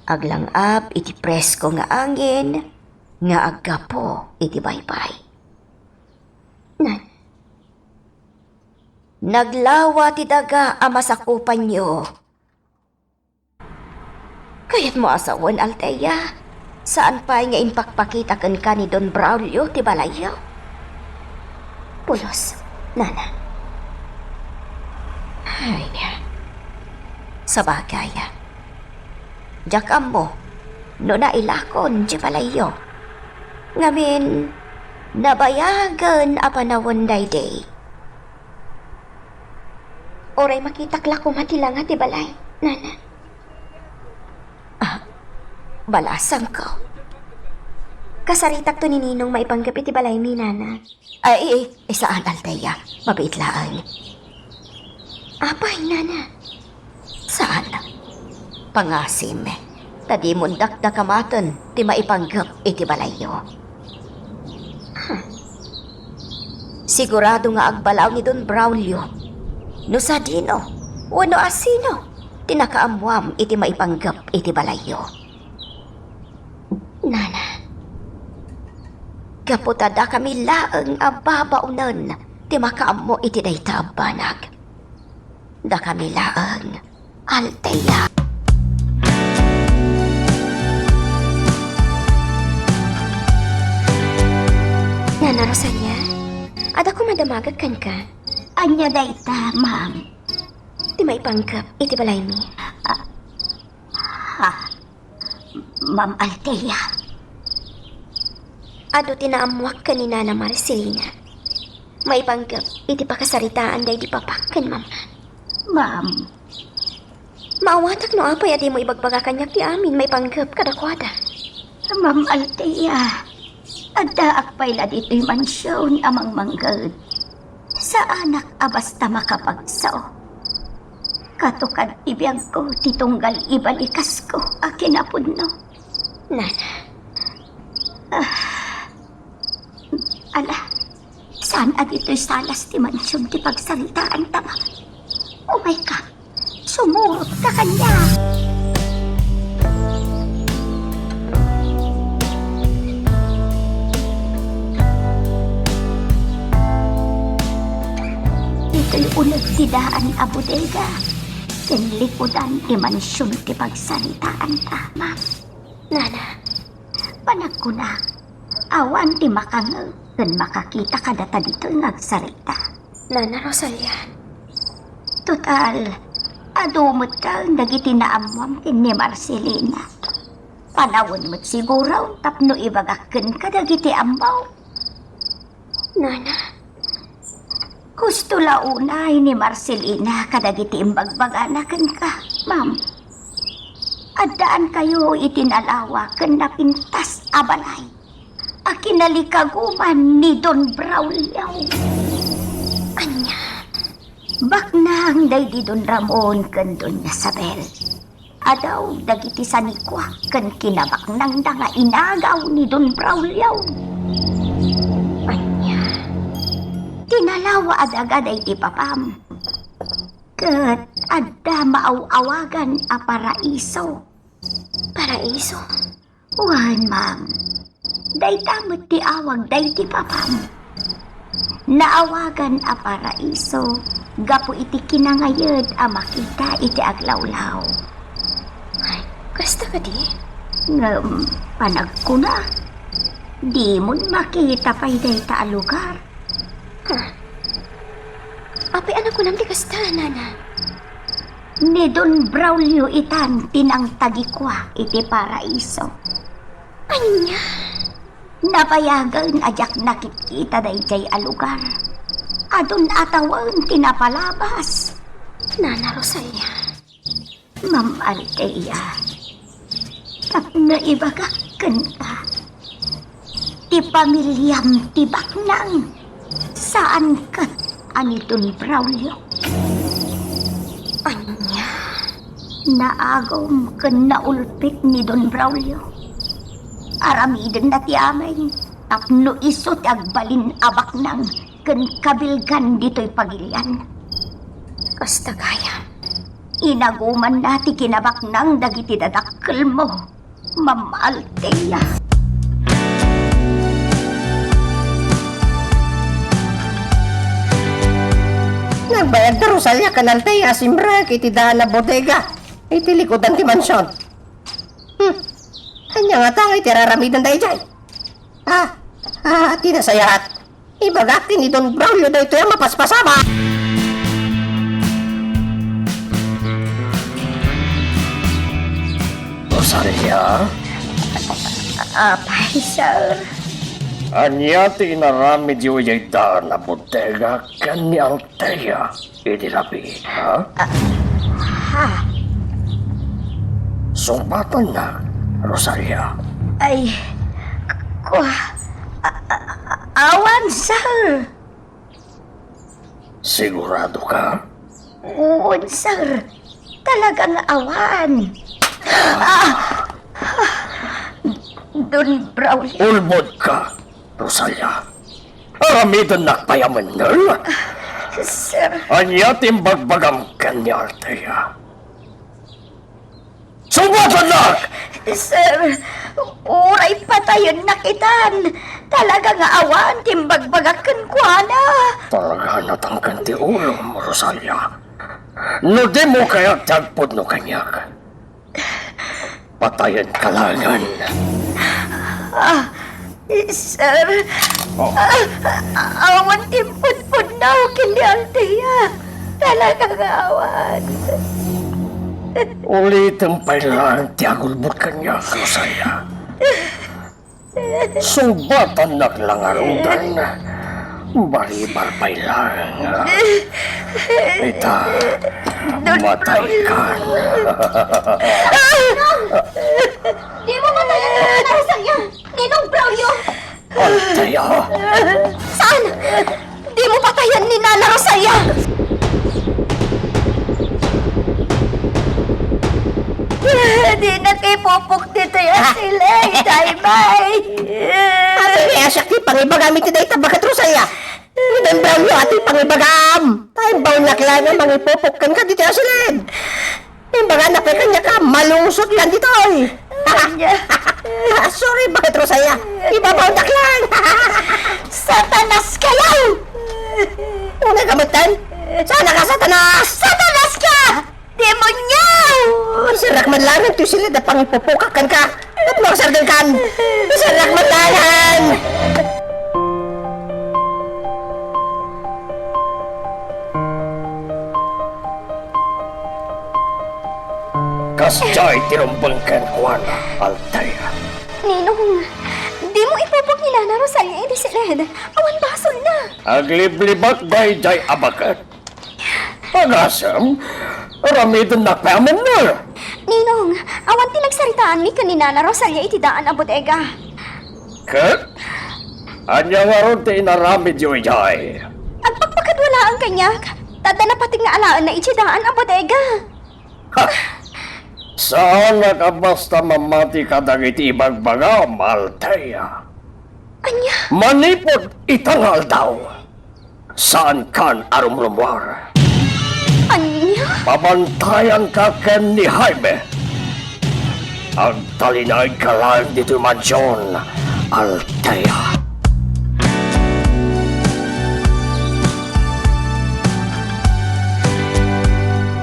Aglang-ab iti presko nga angin nga aggapu iti baybay. Nan, naglawa ti daga a masakupanyo. Kayatmo a sawen, Althea, saan pay nga impakpakita kenka ni Don Braulio ti balayyo? Pulos, Nana. Ay, sabagay, diak ammo no nailakon ti balayyo. Ngamin, nabayagen a panawen daydi. Uray makitak la koma ti langa ti balay, Nana. Ah, balasangko. Kasaritakto ni Ninong maipanggep iti balaymi, Nana. Ay, ay, ay, saan, Althea. Mabiit laeng. Apay, Nana? Saan? Pangasim, ta dimon dakdakamaten ti maipanggep iti balayyo. Huh. Sigurado nga agbalaw ni Don Braulio no sadino wenno asino ti nakaammuam iti maipanggep iti balayyo. Nana, gapu ta dakami laeng a babaonen ti makaammo iti dayta a banag. Dakami laeng, Althea. Nana Rosalia, adda koma damagek kenka. Ania dayta, ma'am? Ti maipanggep iti balaymi. Ah, ha? Ma'am Althea. Adu ti naammuak ken ni Nana Marcelina maipanggep iti pakasaritaan daydi papak ken mamma. Ma'am. Maawatak no apay a dimo ibagbaga kaniak ti amin maipanggep kadakuada. Ma'am Althea, addaak pay la ditoy mansion a mangmangged. Saanak a basta makapagso. Katukad ti biagko ti tunggal ibalikasko a kinapudno. Nana. Ah. Ala, saan a ditoy salas ti mansion ti pagsaritaanta, ma'am? Umayka. Sumurot ka kaniak. Ditoy uneg ti daan a bodega ken likudan ti mansion ti pagsaritaanta, ma'am. Nana. Panagkunak, awan ti makangngeg ken makakita kadata ditoy nga agsarita. Nana Rosalia. Total, adu met dagiti naammuam ken ni Marcelina. Panawen met siguro tapno ibagak kenka dagiti ammom. Nana. Gusto la unay ni Marcelina kadagiti imbagbagana kenka, ma'am. Addaankayo iti nalawa ken napintas a balay a kinalikaguman ni Don Braulio. Ania? Baknang daydi Don Ramon ken Doña Isabel. Adaw dagiti sanikua ken kinabaknangda nga inagaw ni Don Braulio. Ania? Ti nalawa a daga daydi papam. Ket adda maaw-awagan a paraiso. Paraiso? Wen, ma'am. Dayta met ti awag daydi papam. Naawagan a paraiso gapu iti kinangayed a makita iti aglawlaw. Ay, kasta kadi? Ngem, panagkuna, dimon makita pay dayta a lugar. Ha? Apay a nakunam ti kasta, nana? Ni Don Braulio itan ti nangtagikua iti paraiso. Ania? Nabayagen a diak nakitkita daydiay a lugar. Adun a tawen ti napalabas. Nana Rosalia. Ma'am Althea, tapno ibagak kenka, ti pamiliam ti baknang, saan ket a ni Don Braulio. Ania? Naagum ken naulpit ni Don Braulio. Aramidenna ti amin tapno isu ti agbalin a baknang ken kabilgan ditoy pagilian. Kasta gayam. Inagumanna ti kinabaknang dagiti dadakkelmo, Ma'am Althea. Nagbayag da Rosalia ken Althea a simrek iti daan a bodega iti likudan ti mansion. Hmm. Ania ngata ngay ti ar-aramidenda idiay? Ah, ah, ti nasayaat. Ibagak ken ni Don Braulio daytoy a mapaspasama. Rosalia? Apay, sir? Ania ti inaramidyo idiay daan a bodega ken ni Althea? Idi labi, ha? Ah, ha? Sungbatannak, Rosalia. Ay, kua, a-, a-, a-, awan, sir. Sigurado ka? Wen, sir. Talaga nga awan. Ah! Don Braulio. Ulbod ka, Rosalia. Aramidennak pay a mennel? Sir. Ania ti imbagbagam ken ni Althea? Sungbatannak! Sir, uray patayennak itan. Talaga nga awan ti imbagbagak kenkuana. Talaga a natangken ti ulom, Rosalia. No dimo kayat ti agpudno kaniak, patayenka laengen. Ah, sir. Oh. Ah, awan ti impudpudno ken ni Althea. Talaga nga awan. Ulitem pay laeng ti agulbod kaniak, Rosalia. Sungbatannak la ngaruden. Baribar pay laeng. Ita, mataykan. Dimo patayen ni Nana Rosalia, Ninong Braulio! Althea! Saan? Dimo patayen ni Nana Rosalia! Dinak ipupok ditoy a silay, Daymay! Apay nga siak ti pangibagam iti dayta, baket Rosalia? Ni Don Braulio a ti pangibagam. Tay, imbaonnak laeng a mangipupok kenka ditoy a silay. Imbaganak pay kaniak a malungsot laeng ditoy. Ania? Sorry, baket Rosalia? Ibabaonnak laeng. Satanas kayo! Unay ka metten? Saan ka, Satanas? Satanas ka! Demonyo! Iserrak man laeng toy silay a pangipupokak kenka. Tapno agsardengkan. Iserrak man laeng. Kasdiay ti rumbeng kenkuana, Althea. Ninong, dimo ipupok ni Nana Rosalia idi silay. Awan baso Agliblibak daydiay a baket. Agasem, aramidennak pay a mennel. Ninong, awan ti nagsaritaanmi ken ni Nana Rosalia iti daan a bodega. Ket? Ania ngarud ti inaramidyo idiay? Agpakpakadua laeng kaniak, ta adda napateg nga alaenna idiay daan a bodega. Ha! Saanak a basta mamati kadagiti ibagbagam, Althea. Ania? Manipud ita nga aldaw, saankan a rumrumuar. Ania? Pabantayanka ken ni Jaime. Agtalinaedka laeng ditoy mansion, Althea.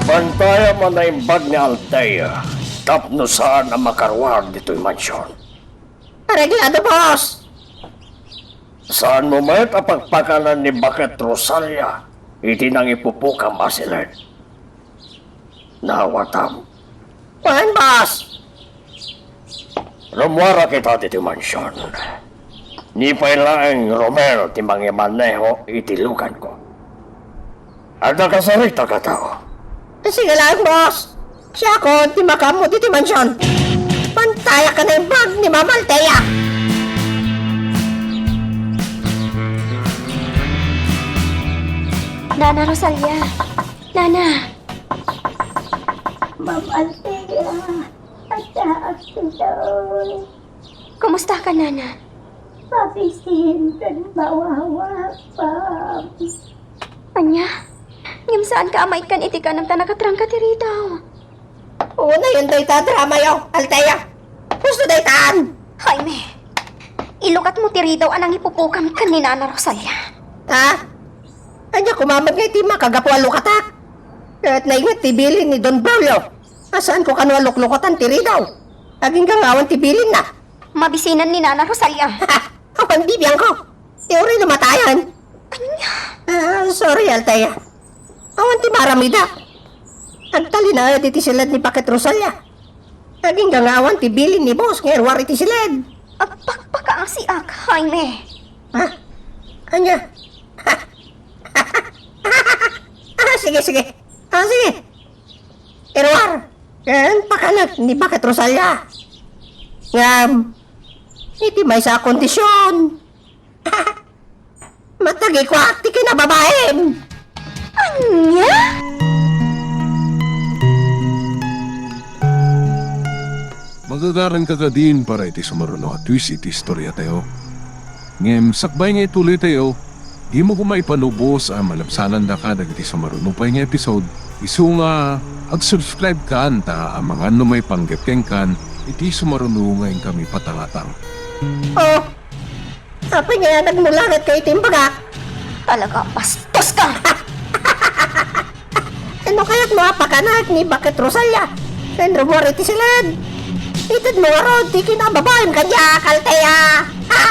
Bantayam a naimbag ni Althea tapno saan a makaruar ditoy mansion. Areglado, boss! Saanmo met a pakpakanen ni Baket Rosalia iti nangipupokam a siled? Naawatam. Wen, boss! Rummuarak ita ditoy mansion. Ni pay laeng Romel ti mangimaneho iti luganko. Adda kasarita, katao? Sige laeng, boss. Siakon ti makaammo ditoy mansion. Bantayak a naimbag ni Mama Althea. Nana Rosalia. Nana. Mama Althea, addaak ditoy. Kumusta ka, Nana? Mabisin ken mawawapam. Ania? Ngem saanka a maikkan iti kanem ta nakatrangka ti ridaw. Unayen dayta a dramayo, Althea. Husto daytan! Jaime, ilukatmo ti ridaw a nangipupokam ken ni Nana Rosalia. Ha? Ania koma met nga iti makagapu a lukatak? Ket nainget ti bilin ni Don Braulio a saanko kano a luklukatan ti ridaw. Agingga nga awan ti bilinna. Mabisinan ni Nana Rosalia. Awan bibiangko. Ti uray no matayen. Ania? Ah, sorry, Althea. Awan ti maaramidak. Agtalinaed iti siled ni Baket Rosalia. Agingga nga awan ti bilin ni boss nga iruar iti siled. Agpakpakaasiak, Jaime. Ha? Ania? Ah, sige, sige. Ah, sige. Iruar ken pakanek ni Baket Rosalia. Ngem, iti maysa a kondision. Matagikuak ti kinababaim. Ania? Magagaranka kadin para iti sumaruno a twist iti istoriatayo. Ngem sakbay nga ituloytayo, dimo koma ipanubos a malabsanandaka dagiti sumaruno pay nga episode, isu nga ag-subscribe kan ta amangan no maipanggep kenkan iti sumaruno nga inkami patangatang. Oh, apay nga anak mo langat kayo iti imbagak? Talaga, bastos ka! Ano kayat mo a pakanak ni Baket Rosalia? Ken rumor iti siled. Ited mo ngarud ti kinababaim kaniak, Althea. Ha?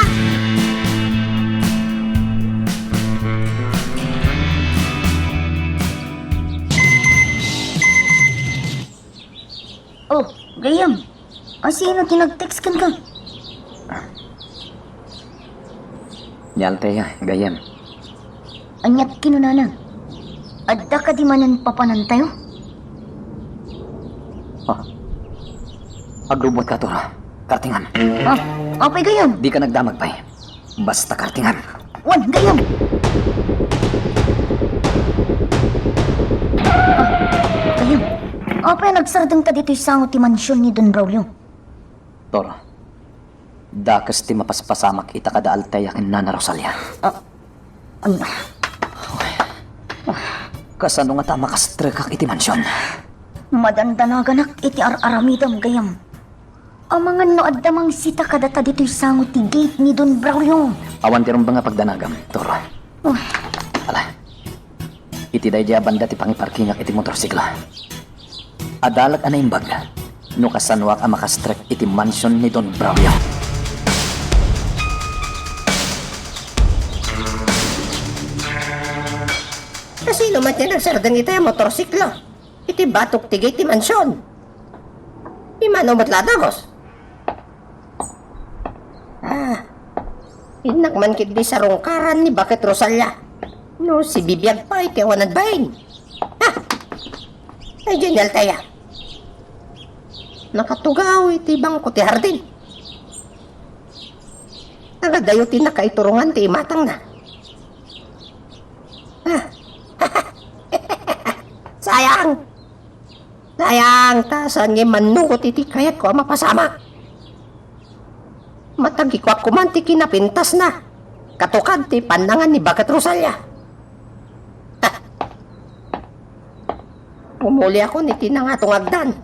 Oh, gayyem. A, sino ti nag-text kenka? Ni Althea, gayyem. Ania ti kinunana? Adda kadi manen papanantayo? Ah. Agrubutka, Toro. Kartingam. Ah, apay gayyem? Dika nagdamag pay. Basta kartingam. Wen, gayyem. Ah, gayyem. Apay a nagsardengta ditoy sango ti mansion ni Don Braulio? Toro, dakes ti mapaspasamak ita kada Althea ken Nana Rosalia. Ah, ania? Kasano ngata a makastrekak iti mansion? Madandanaganak iti ar-aramidem, gayyem. Amangan no adda mangsita kadata ditoy sango ti gate ni Don Braulio. Awan ti rumbeng a pagdanagam, Toro. Oh. Ala. Iti daydiay a banda ti pangiparkingak iti motorsiklo. Adalek a naimbag no kasanoak a makastrek iti mansion ni Don Braulio. Kasino man ti nagsardeng ita a motorsiklo iti batok ti gate ti mansion? Imano met la a dagos? Ah, Innak man ketdi sarungkaran ni Baket Rosalia. No sibibiag pay ti awanan bain. Ha! Ay, diay ni Altea. Nakatugaw iti bangko ti hardin. Nagadayo ti nakaiturongan ti imatangna. Ah. Sayang! Sayang, ta saan nga immannugot iti kayatko a mapasamak. Matagikuak koman ti kinapintasna. Katukad ti pannangan ni Baket Rosalia. Ah. Umuliakon iti nangatungagdan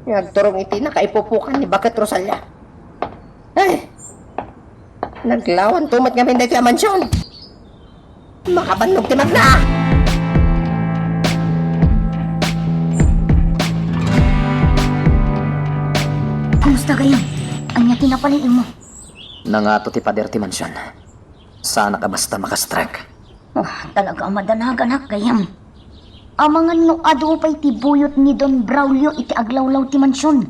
nga agturong iti nakaipupukan ni Baket Rosalia. Ay! Naglawanto met ngamin daytoy a mansion. Makabannog ti magna! Kumusta gayam? Ania ti napalin-im mo? Nangato ti pader ti mansion. Saanak a basta makastrek. Ah, talaga a madanaganak gayam. Amangan no adu pay ti buyot ni Don Braulio iti aglawlaw ti mansion.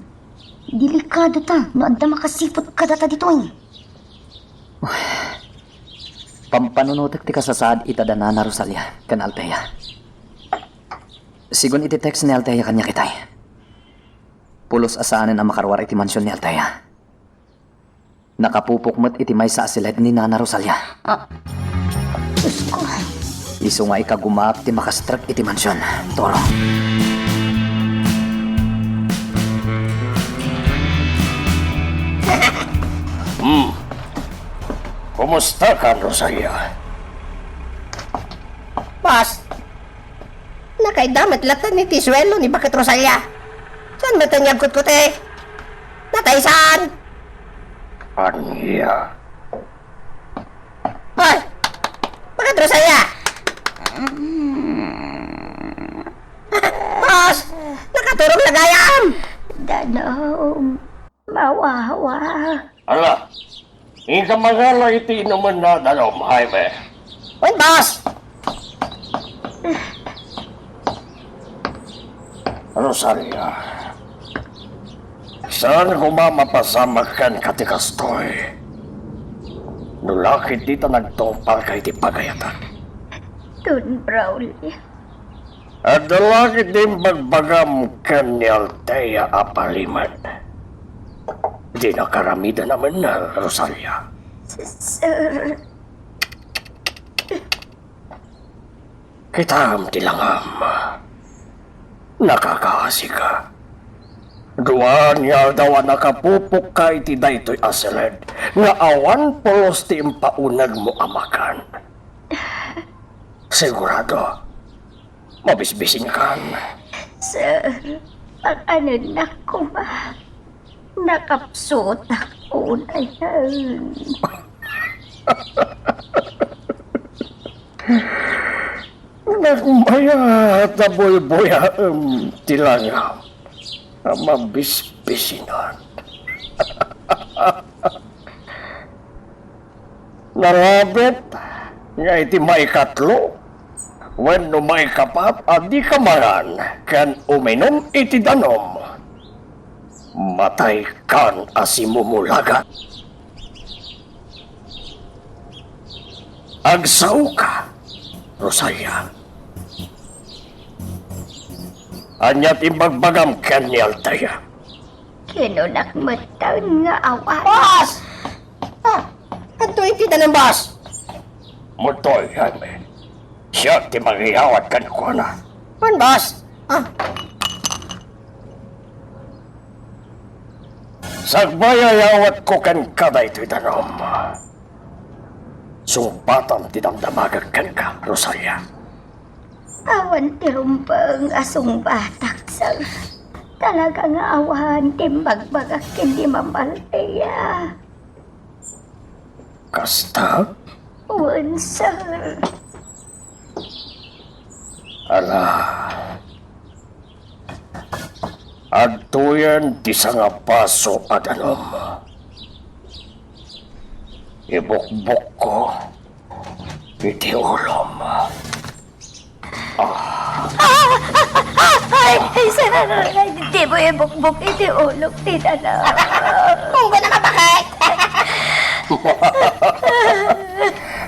Delikado ta no adda makasiput kadata ditoy. Pampanunotek ti kasasaad ita da Nana Rosalia ken Altea. Sigun iti text ni Altea kaniak itay. Pulos a saanen a makaruar iti mansion ni Altea. Nakapupok met iti maysa a siled ni Nana Rosalia. Ah, Diyos ko. Isu nga ikagumaak ti makastrek iti mansion, Toro. Hmm. Kumusta ka, Rosalia? Boss, nakaidda met latta iti suelo ni Baket Rosalia. Saan met ania agkutkuti? Natay saan? Ania? Ay! Baket Rosalia! Boss! Nakaturog na gayam! Danum. Mawawa. Ala, ika mangala iti inumenna, Danum, Jaime. Wen, boss! Rosalia, saan koma mapasamak kenka ti kastoy. No la ketdi ta nagtungpalka iti pagayatak. Don Braulio. Adda la ketdi imbagbagam ken ni Altea a palimed. Dinaka aramiden a mennel, Rosalia. Sir. Kitam ti langam. Nakakaasika. Dua nga aldaw a nakapupokka iti daytoy a siled nga awan pulos ti impaunegmo a makan. Sigurado, mabisbisinkan. Sir, pakanennak koma. Nakapsutak unayen. Nagmayat a buybuyaem ti langam a mabisbisinan. Narabit nga iti maikatlo wenno maikapat a dika mangan ken uminum iti danum, mataykan a simumulagat. Agsaoka, Rosalia. Ania ti imbagbagam ken ni Altea? Kinunak metten nga awan. Boss! Ah, adtoy iti danum, boss. Mutoy, Jaime. Siak ti mangiyawat kenkuana. Wen, boss. Ah. Sagbay a iyawatko kenka daytoy danum. Sungbatam ti damdamagek kenka, Rosalia. Awan ti rumbeng a sungbatak, sir. Talaga nga awan ti imbagbagak ken ni Ma'am Altea. Kasta? Wen, sir. Ala. Adtoyen ti sangabaso a danum. Ibukbokko iti ulom. Ah! Ah! Ah! Ay, ay, sir, ay, di mo ibukbok iti ulok ti danum. Unggo na mapakit!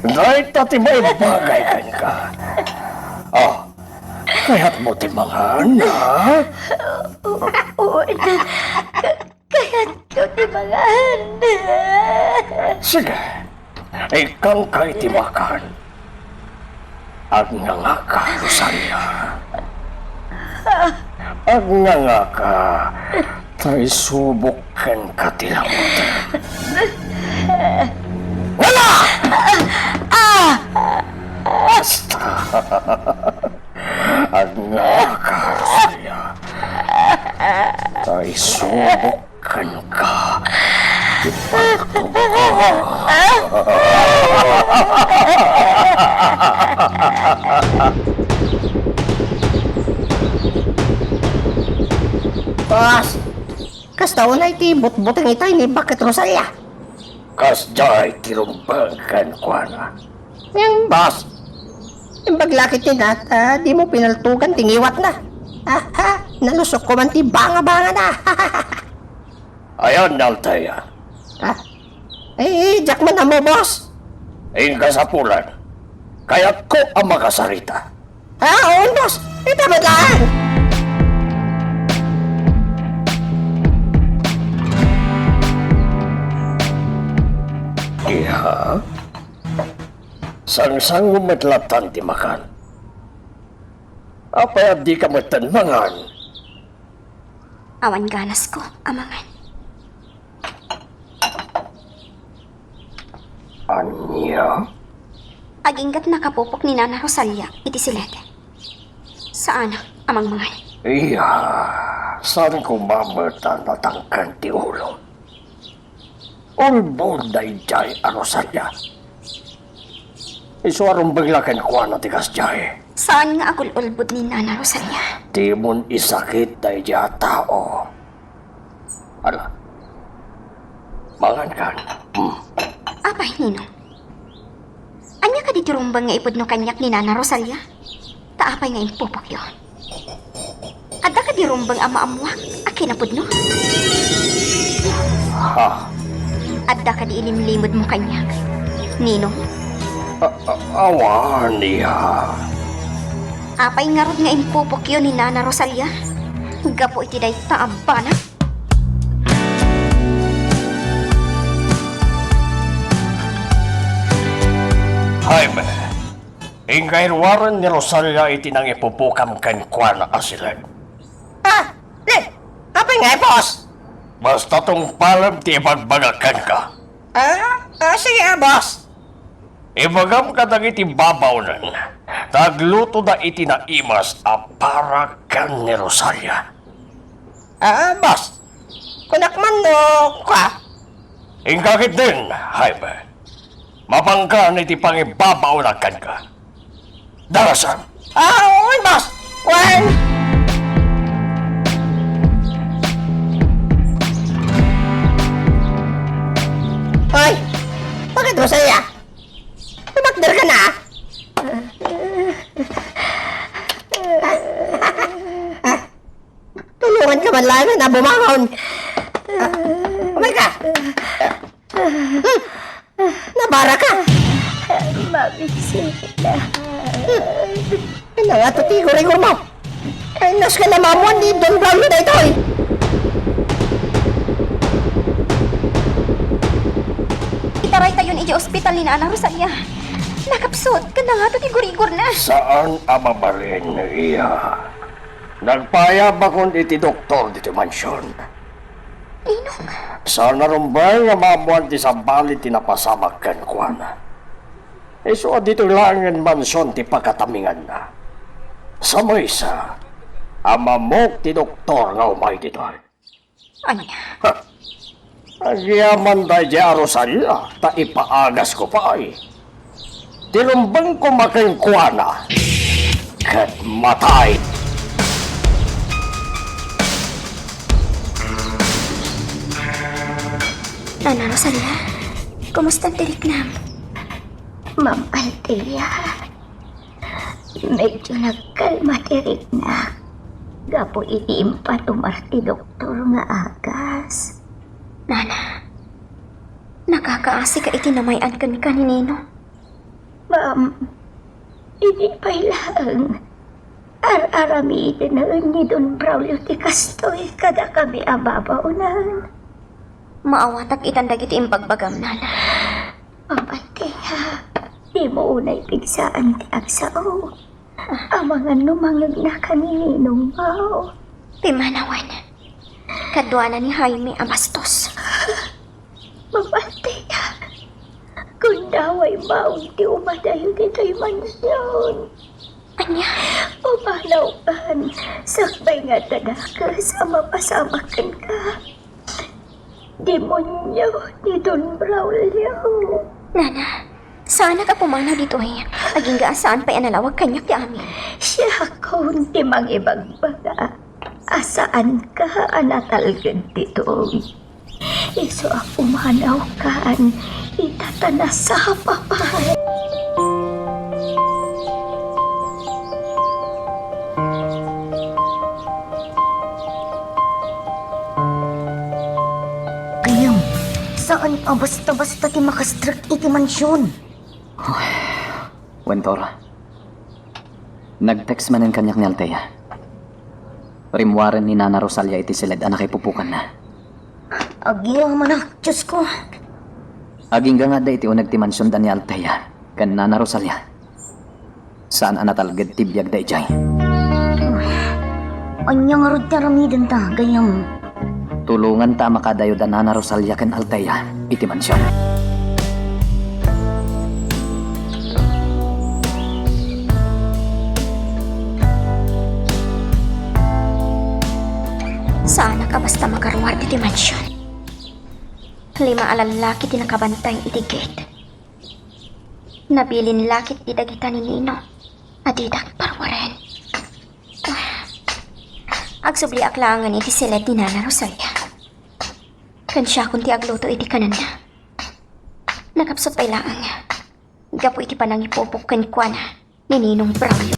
Dayta ti maibagay kenka. Oh, kayatmo ti mangan, ha? Wen, ka-, kayatko ti mangan. Sige, ikkanka iti makan. Agngangaka, Rosalia. Agngangaka, ta isubok kenka ti lamutem. Wala! Basta! Agngangaka, Rosalia. Ta isubok kenka. Boss, kasta unay ti butbuteng itay ni Bakit Rosalia. Kasdiay ti rumbeng kenkuana. Ngem, boss, imbag la ketdi na, ta dimo pinaltugan ti ngiwatna. Ha, ha, nalusokko man ti bangabangana. Ayan, Althea. Ha? Eh, eh, diak man ammo, boss. Inka sapulan. Kayatko a makasarita. Ah, wen, boss. Ita met laeng. Iya. Sangsango met latan ti makan. Apay a dika metten mangan? Awan ganasko a mangan. Ania? Agingga ti nakapupok ni Nana Rosalia iti silete. Saanak a mangmangan. Iya, saan koma met a natangken ti ulo. Ulbod daydiay a Rosalia. Isu a rumbeng la kenkuana ti kasdiay. Saan nga agul-ulbod ni Nana Rosalia. Dimon isakit daydiay a tao. Ala, mangankan. Hmm. Apay, Ninong? Ania kadi ti rumbeng nga ipudno kaniak ni Nana Rosalia? Ta apay nga impupokyo? Adda kadi rumbeng a maammoak a kinapudno? Ha? Adda kadi ilimlimedmo kaniak, Ninong? A-, a-, awan, iya. Apay ngarud nga impupokyo ni Nana Rosalia gapu iti dayta a banag? Jaime, inka iruaren ni Rosalia iti nangipupokam kenkuana a siled. Ah, di, apay nga, boss? Basta tungpalem ti ibagbagak kenka. Ah, ah, sige, boss. Ibagam kadagiti babaonen, ta aglutoda iti naimas a para ken ni Rosalia. Ah, boss. Kunak man no kua. Inka ketdin, Jaime. Mapanka iti pangibabaonak kenka. Darasam. Ah, wen, boss. Wen. Oy, bakit mo saya? Tumakder ka na, ah. Tulungan ka man lang na bumangon. Umay ka. Hmm. Nabara ka. Mabisita. Hmm. Ano nga to, ti gurigor mo? Ay, nas ka na mamuan ni Don Braulio daytoy. Itaraytayon iti ospital ni Nana Rosalia. Nakapsut, ken nangato ti gurigor na. Saan a mabalin, iya. Nagpaayabakon iti doktor ditoy mansion. Ninong? Saan a rumbeng nga maammoan ti sabali ti napasamak kenkuana. Isu a ditoy laengen mansion ti pakataminganna. Sa maysa, amamok ti doktor nga umay ditoy. Ania? Ha! Agyaman daydiay a Rosalia, ta ipaagasko pay. Ti rumbeng koma kenkuana, ket matay. Nana Rosalia, kumusta ti riknam? Ma'am Althea, medyo nagkalma ti rikna gapu iti impatumar ti doktor nga agas. Nana, nakakaasi ka iti namay-an kenka ni Ninong. Ma'am, idi pay laeng, ar-aramidenen ni Don Braulio ti kastoy kadakami a babaonan. Maawatak itan dagiti imbagbagam, nana. Ma'am Althea, dimo unay pigsaan ti agsao. Amangan no mangngegna ken ni Ninong Mao. Pimanawen. Kaduana ni Jaime a bastos. Ma'am Althea, gundaway maong ti umadayo ditoy mansion. Ania? Pumanawkan, sakbay nga adda dakes a mapasamak kenka. Demonio ni Don Braulio. Nana, saanak a pumanaw ditoy. Agingga a saan pay a nalawag kaniak ti amin. Siakon ti mangibagbaga a saanka a natalged ditoy. Isu a pumanawkan, ita ta nasapa pay. Gayyem, saan a basta-basta ti makastrek iti mansion. Wen, Tor. Nag-text manen kaniak ni Althea. Rimmuaren ni Nana Rosalia iti siled a nakaipupokanna. Agyamanak, Diosko. Agingga nga adda iti uneg ti mansionda ni Althea ken Nana Rosalia. Saan a natalged ti biagda idiay. Ania ngarud ti aramidenta, gayyem? Tulonganta a makadayo da Nana Rosalia ken Althea iti mansion. Saanak a basta makaruar iti mansion. Lima a lallaki ti nakabantay iti gate. Nabilin la ketdi dagita ni Nino a didak paruaren. Agsubliak laengen iti siled ni Nana Rosalia. Ken siakon ti agluto iti kanenna. Nakapsut pay laeng gapu iti panangipupok kenkuana ni Ninong Braulio.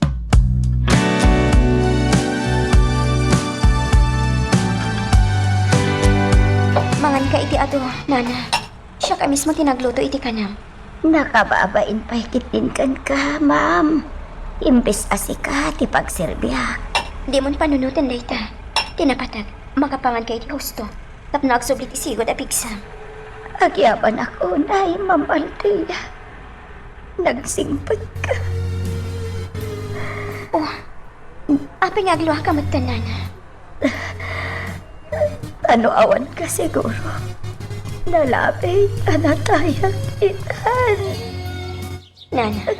Manganka iti adu, Nana. Siak a mismo ti nagluto iti kanam. Nakababain pay ketdin kenka, ma'am. Imbes a sika ti pagserbiak. Dimon panunoten dayta. Ti napateg, makapanganka iti husto. Tapno agsubli ti sigud a pigsam. Agyabanak unay, Ma'am Althea. Nagsingpetka. Oh, apay nga agluaka metten, Nana? Ano awan ka siguro? Nalabit a natayak itan. Nana.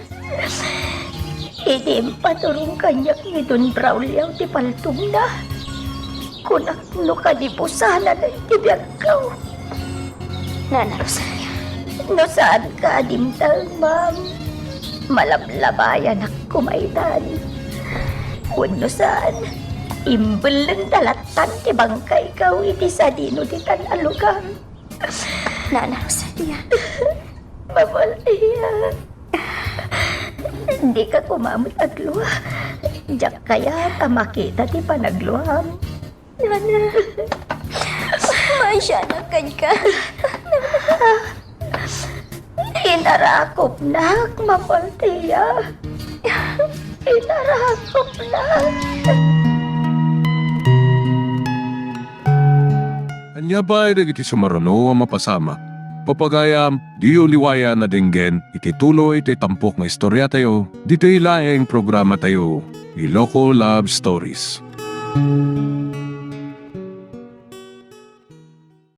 Idi impaturong kaniak ni Don Braulio ti paltogna, kunak no kadi busanan ti biagko. Nana Rosalia. No saan ka a dimteng, ma'am, malablabayanak koma itan. Wenno saan, imbellengda lattan ti bangkayko iti sadino ditan a lugar. Nana Rosalia. Ma'am Althea. Dika koma met aglua. Diak kayat a makita ti panagluam. Nana, maasianak kenka. Inarakopnak, Ma'am Althea. Inarakopnak. Ania pay dagiti sumaruno a mapasamak? Papagayam, diyo liwayan a denggen iti tuloy ti tampok nga istoriatayo, ditoy laeng programatayo, Iloko Love Stories.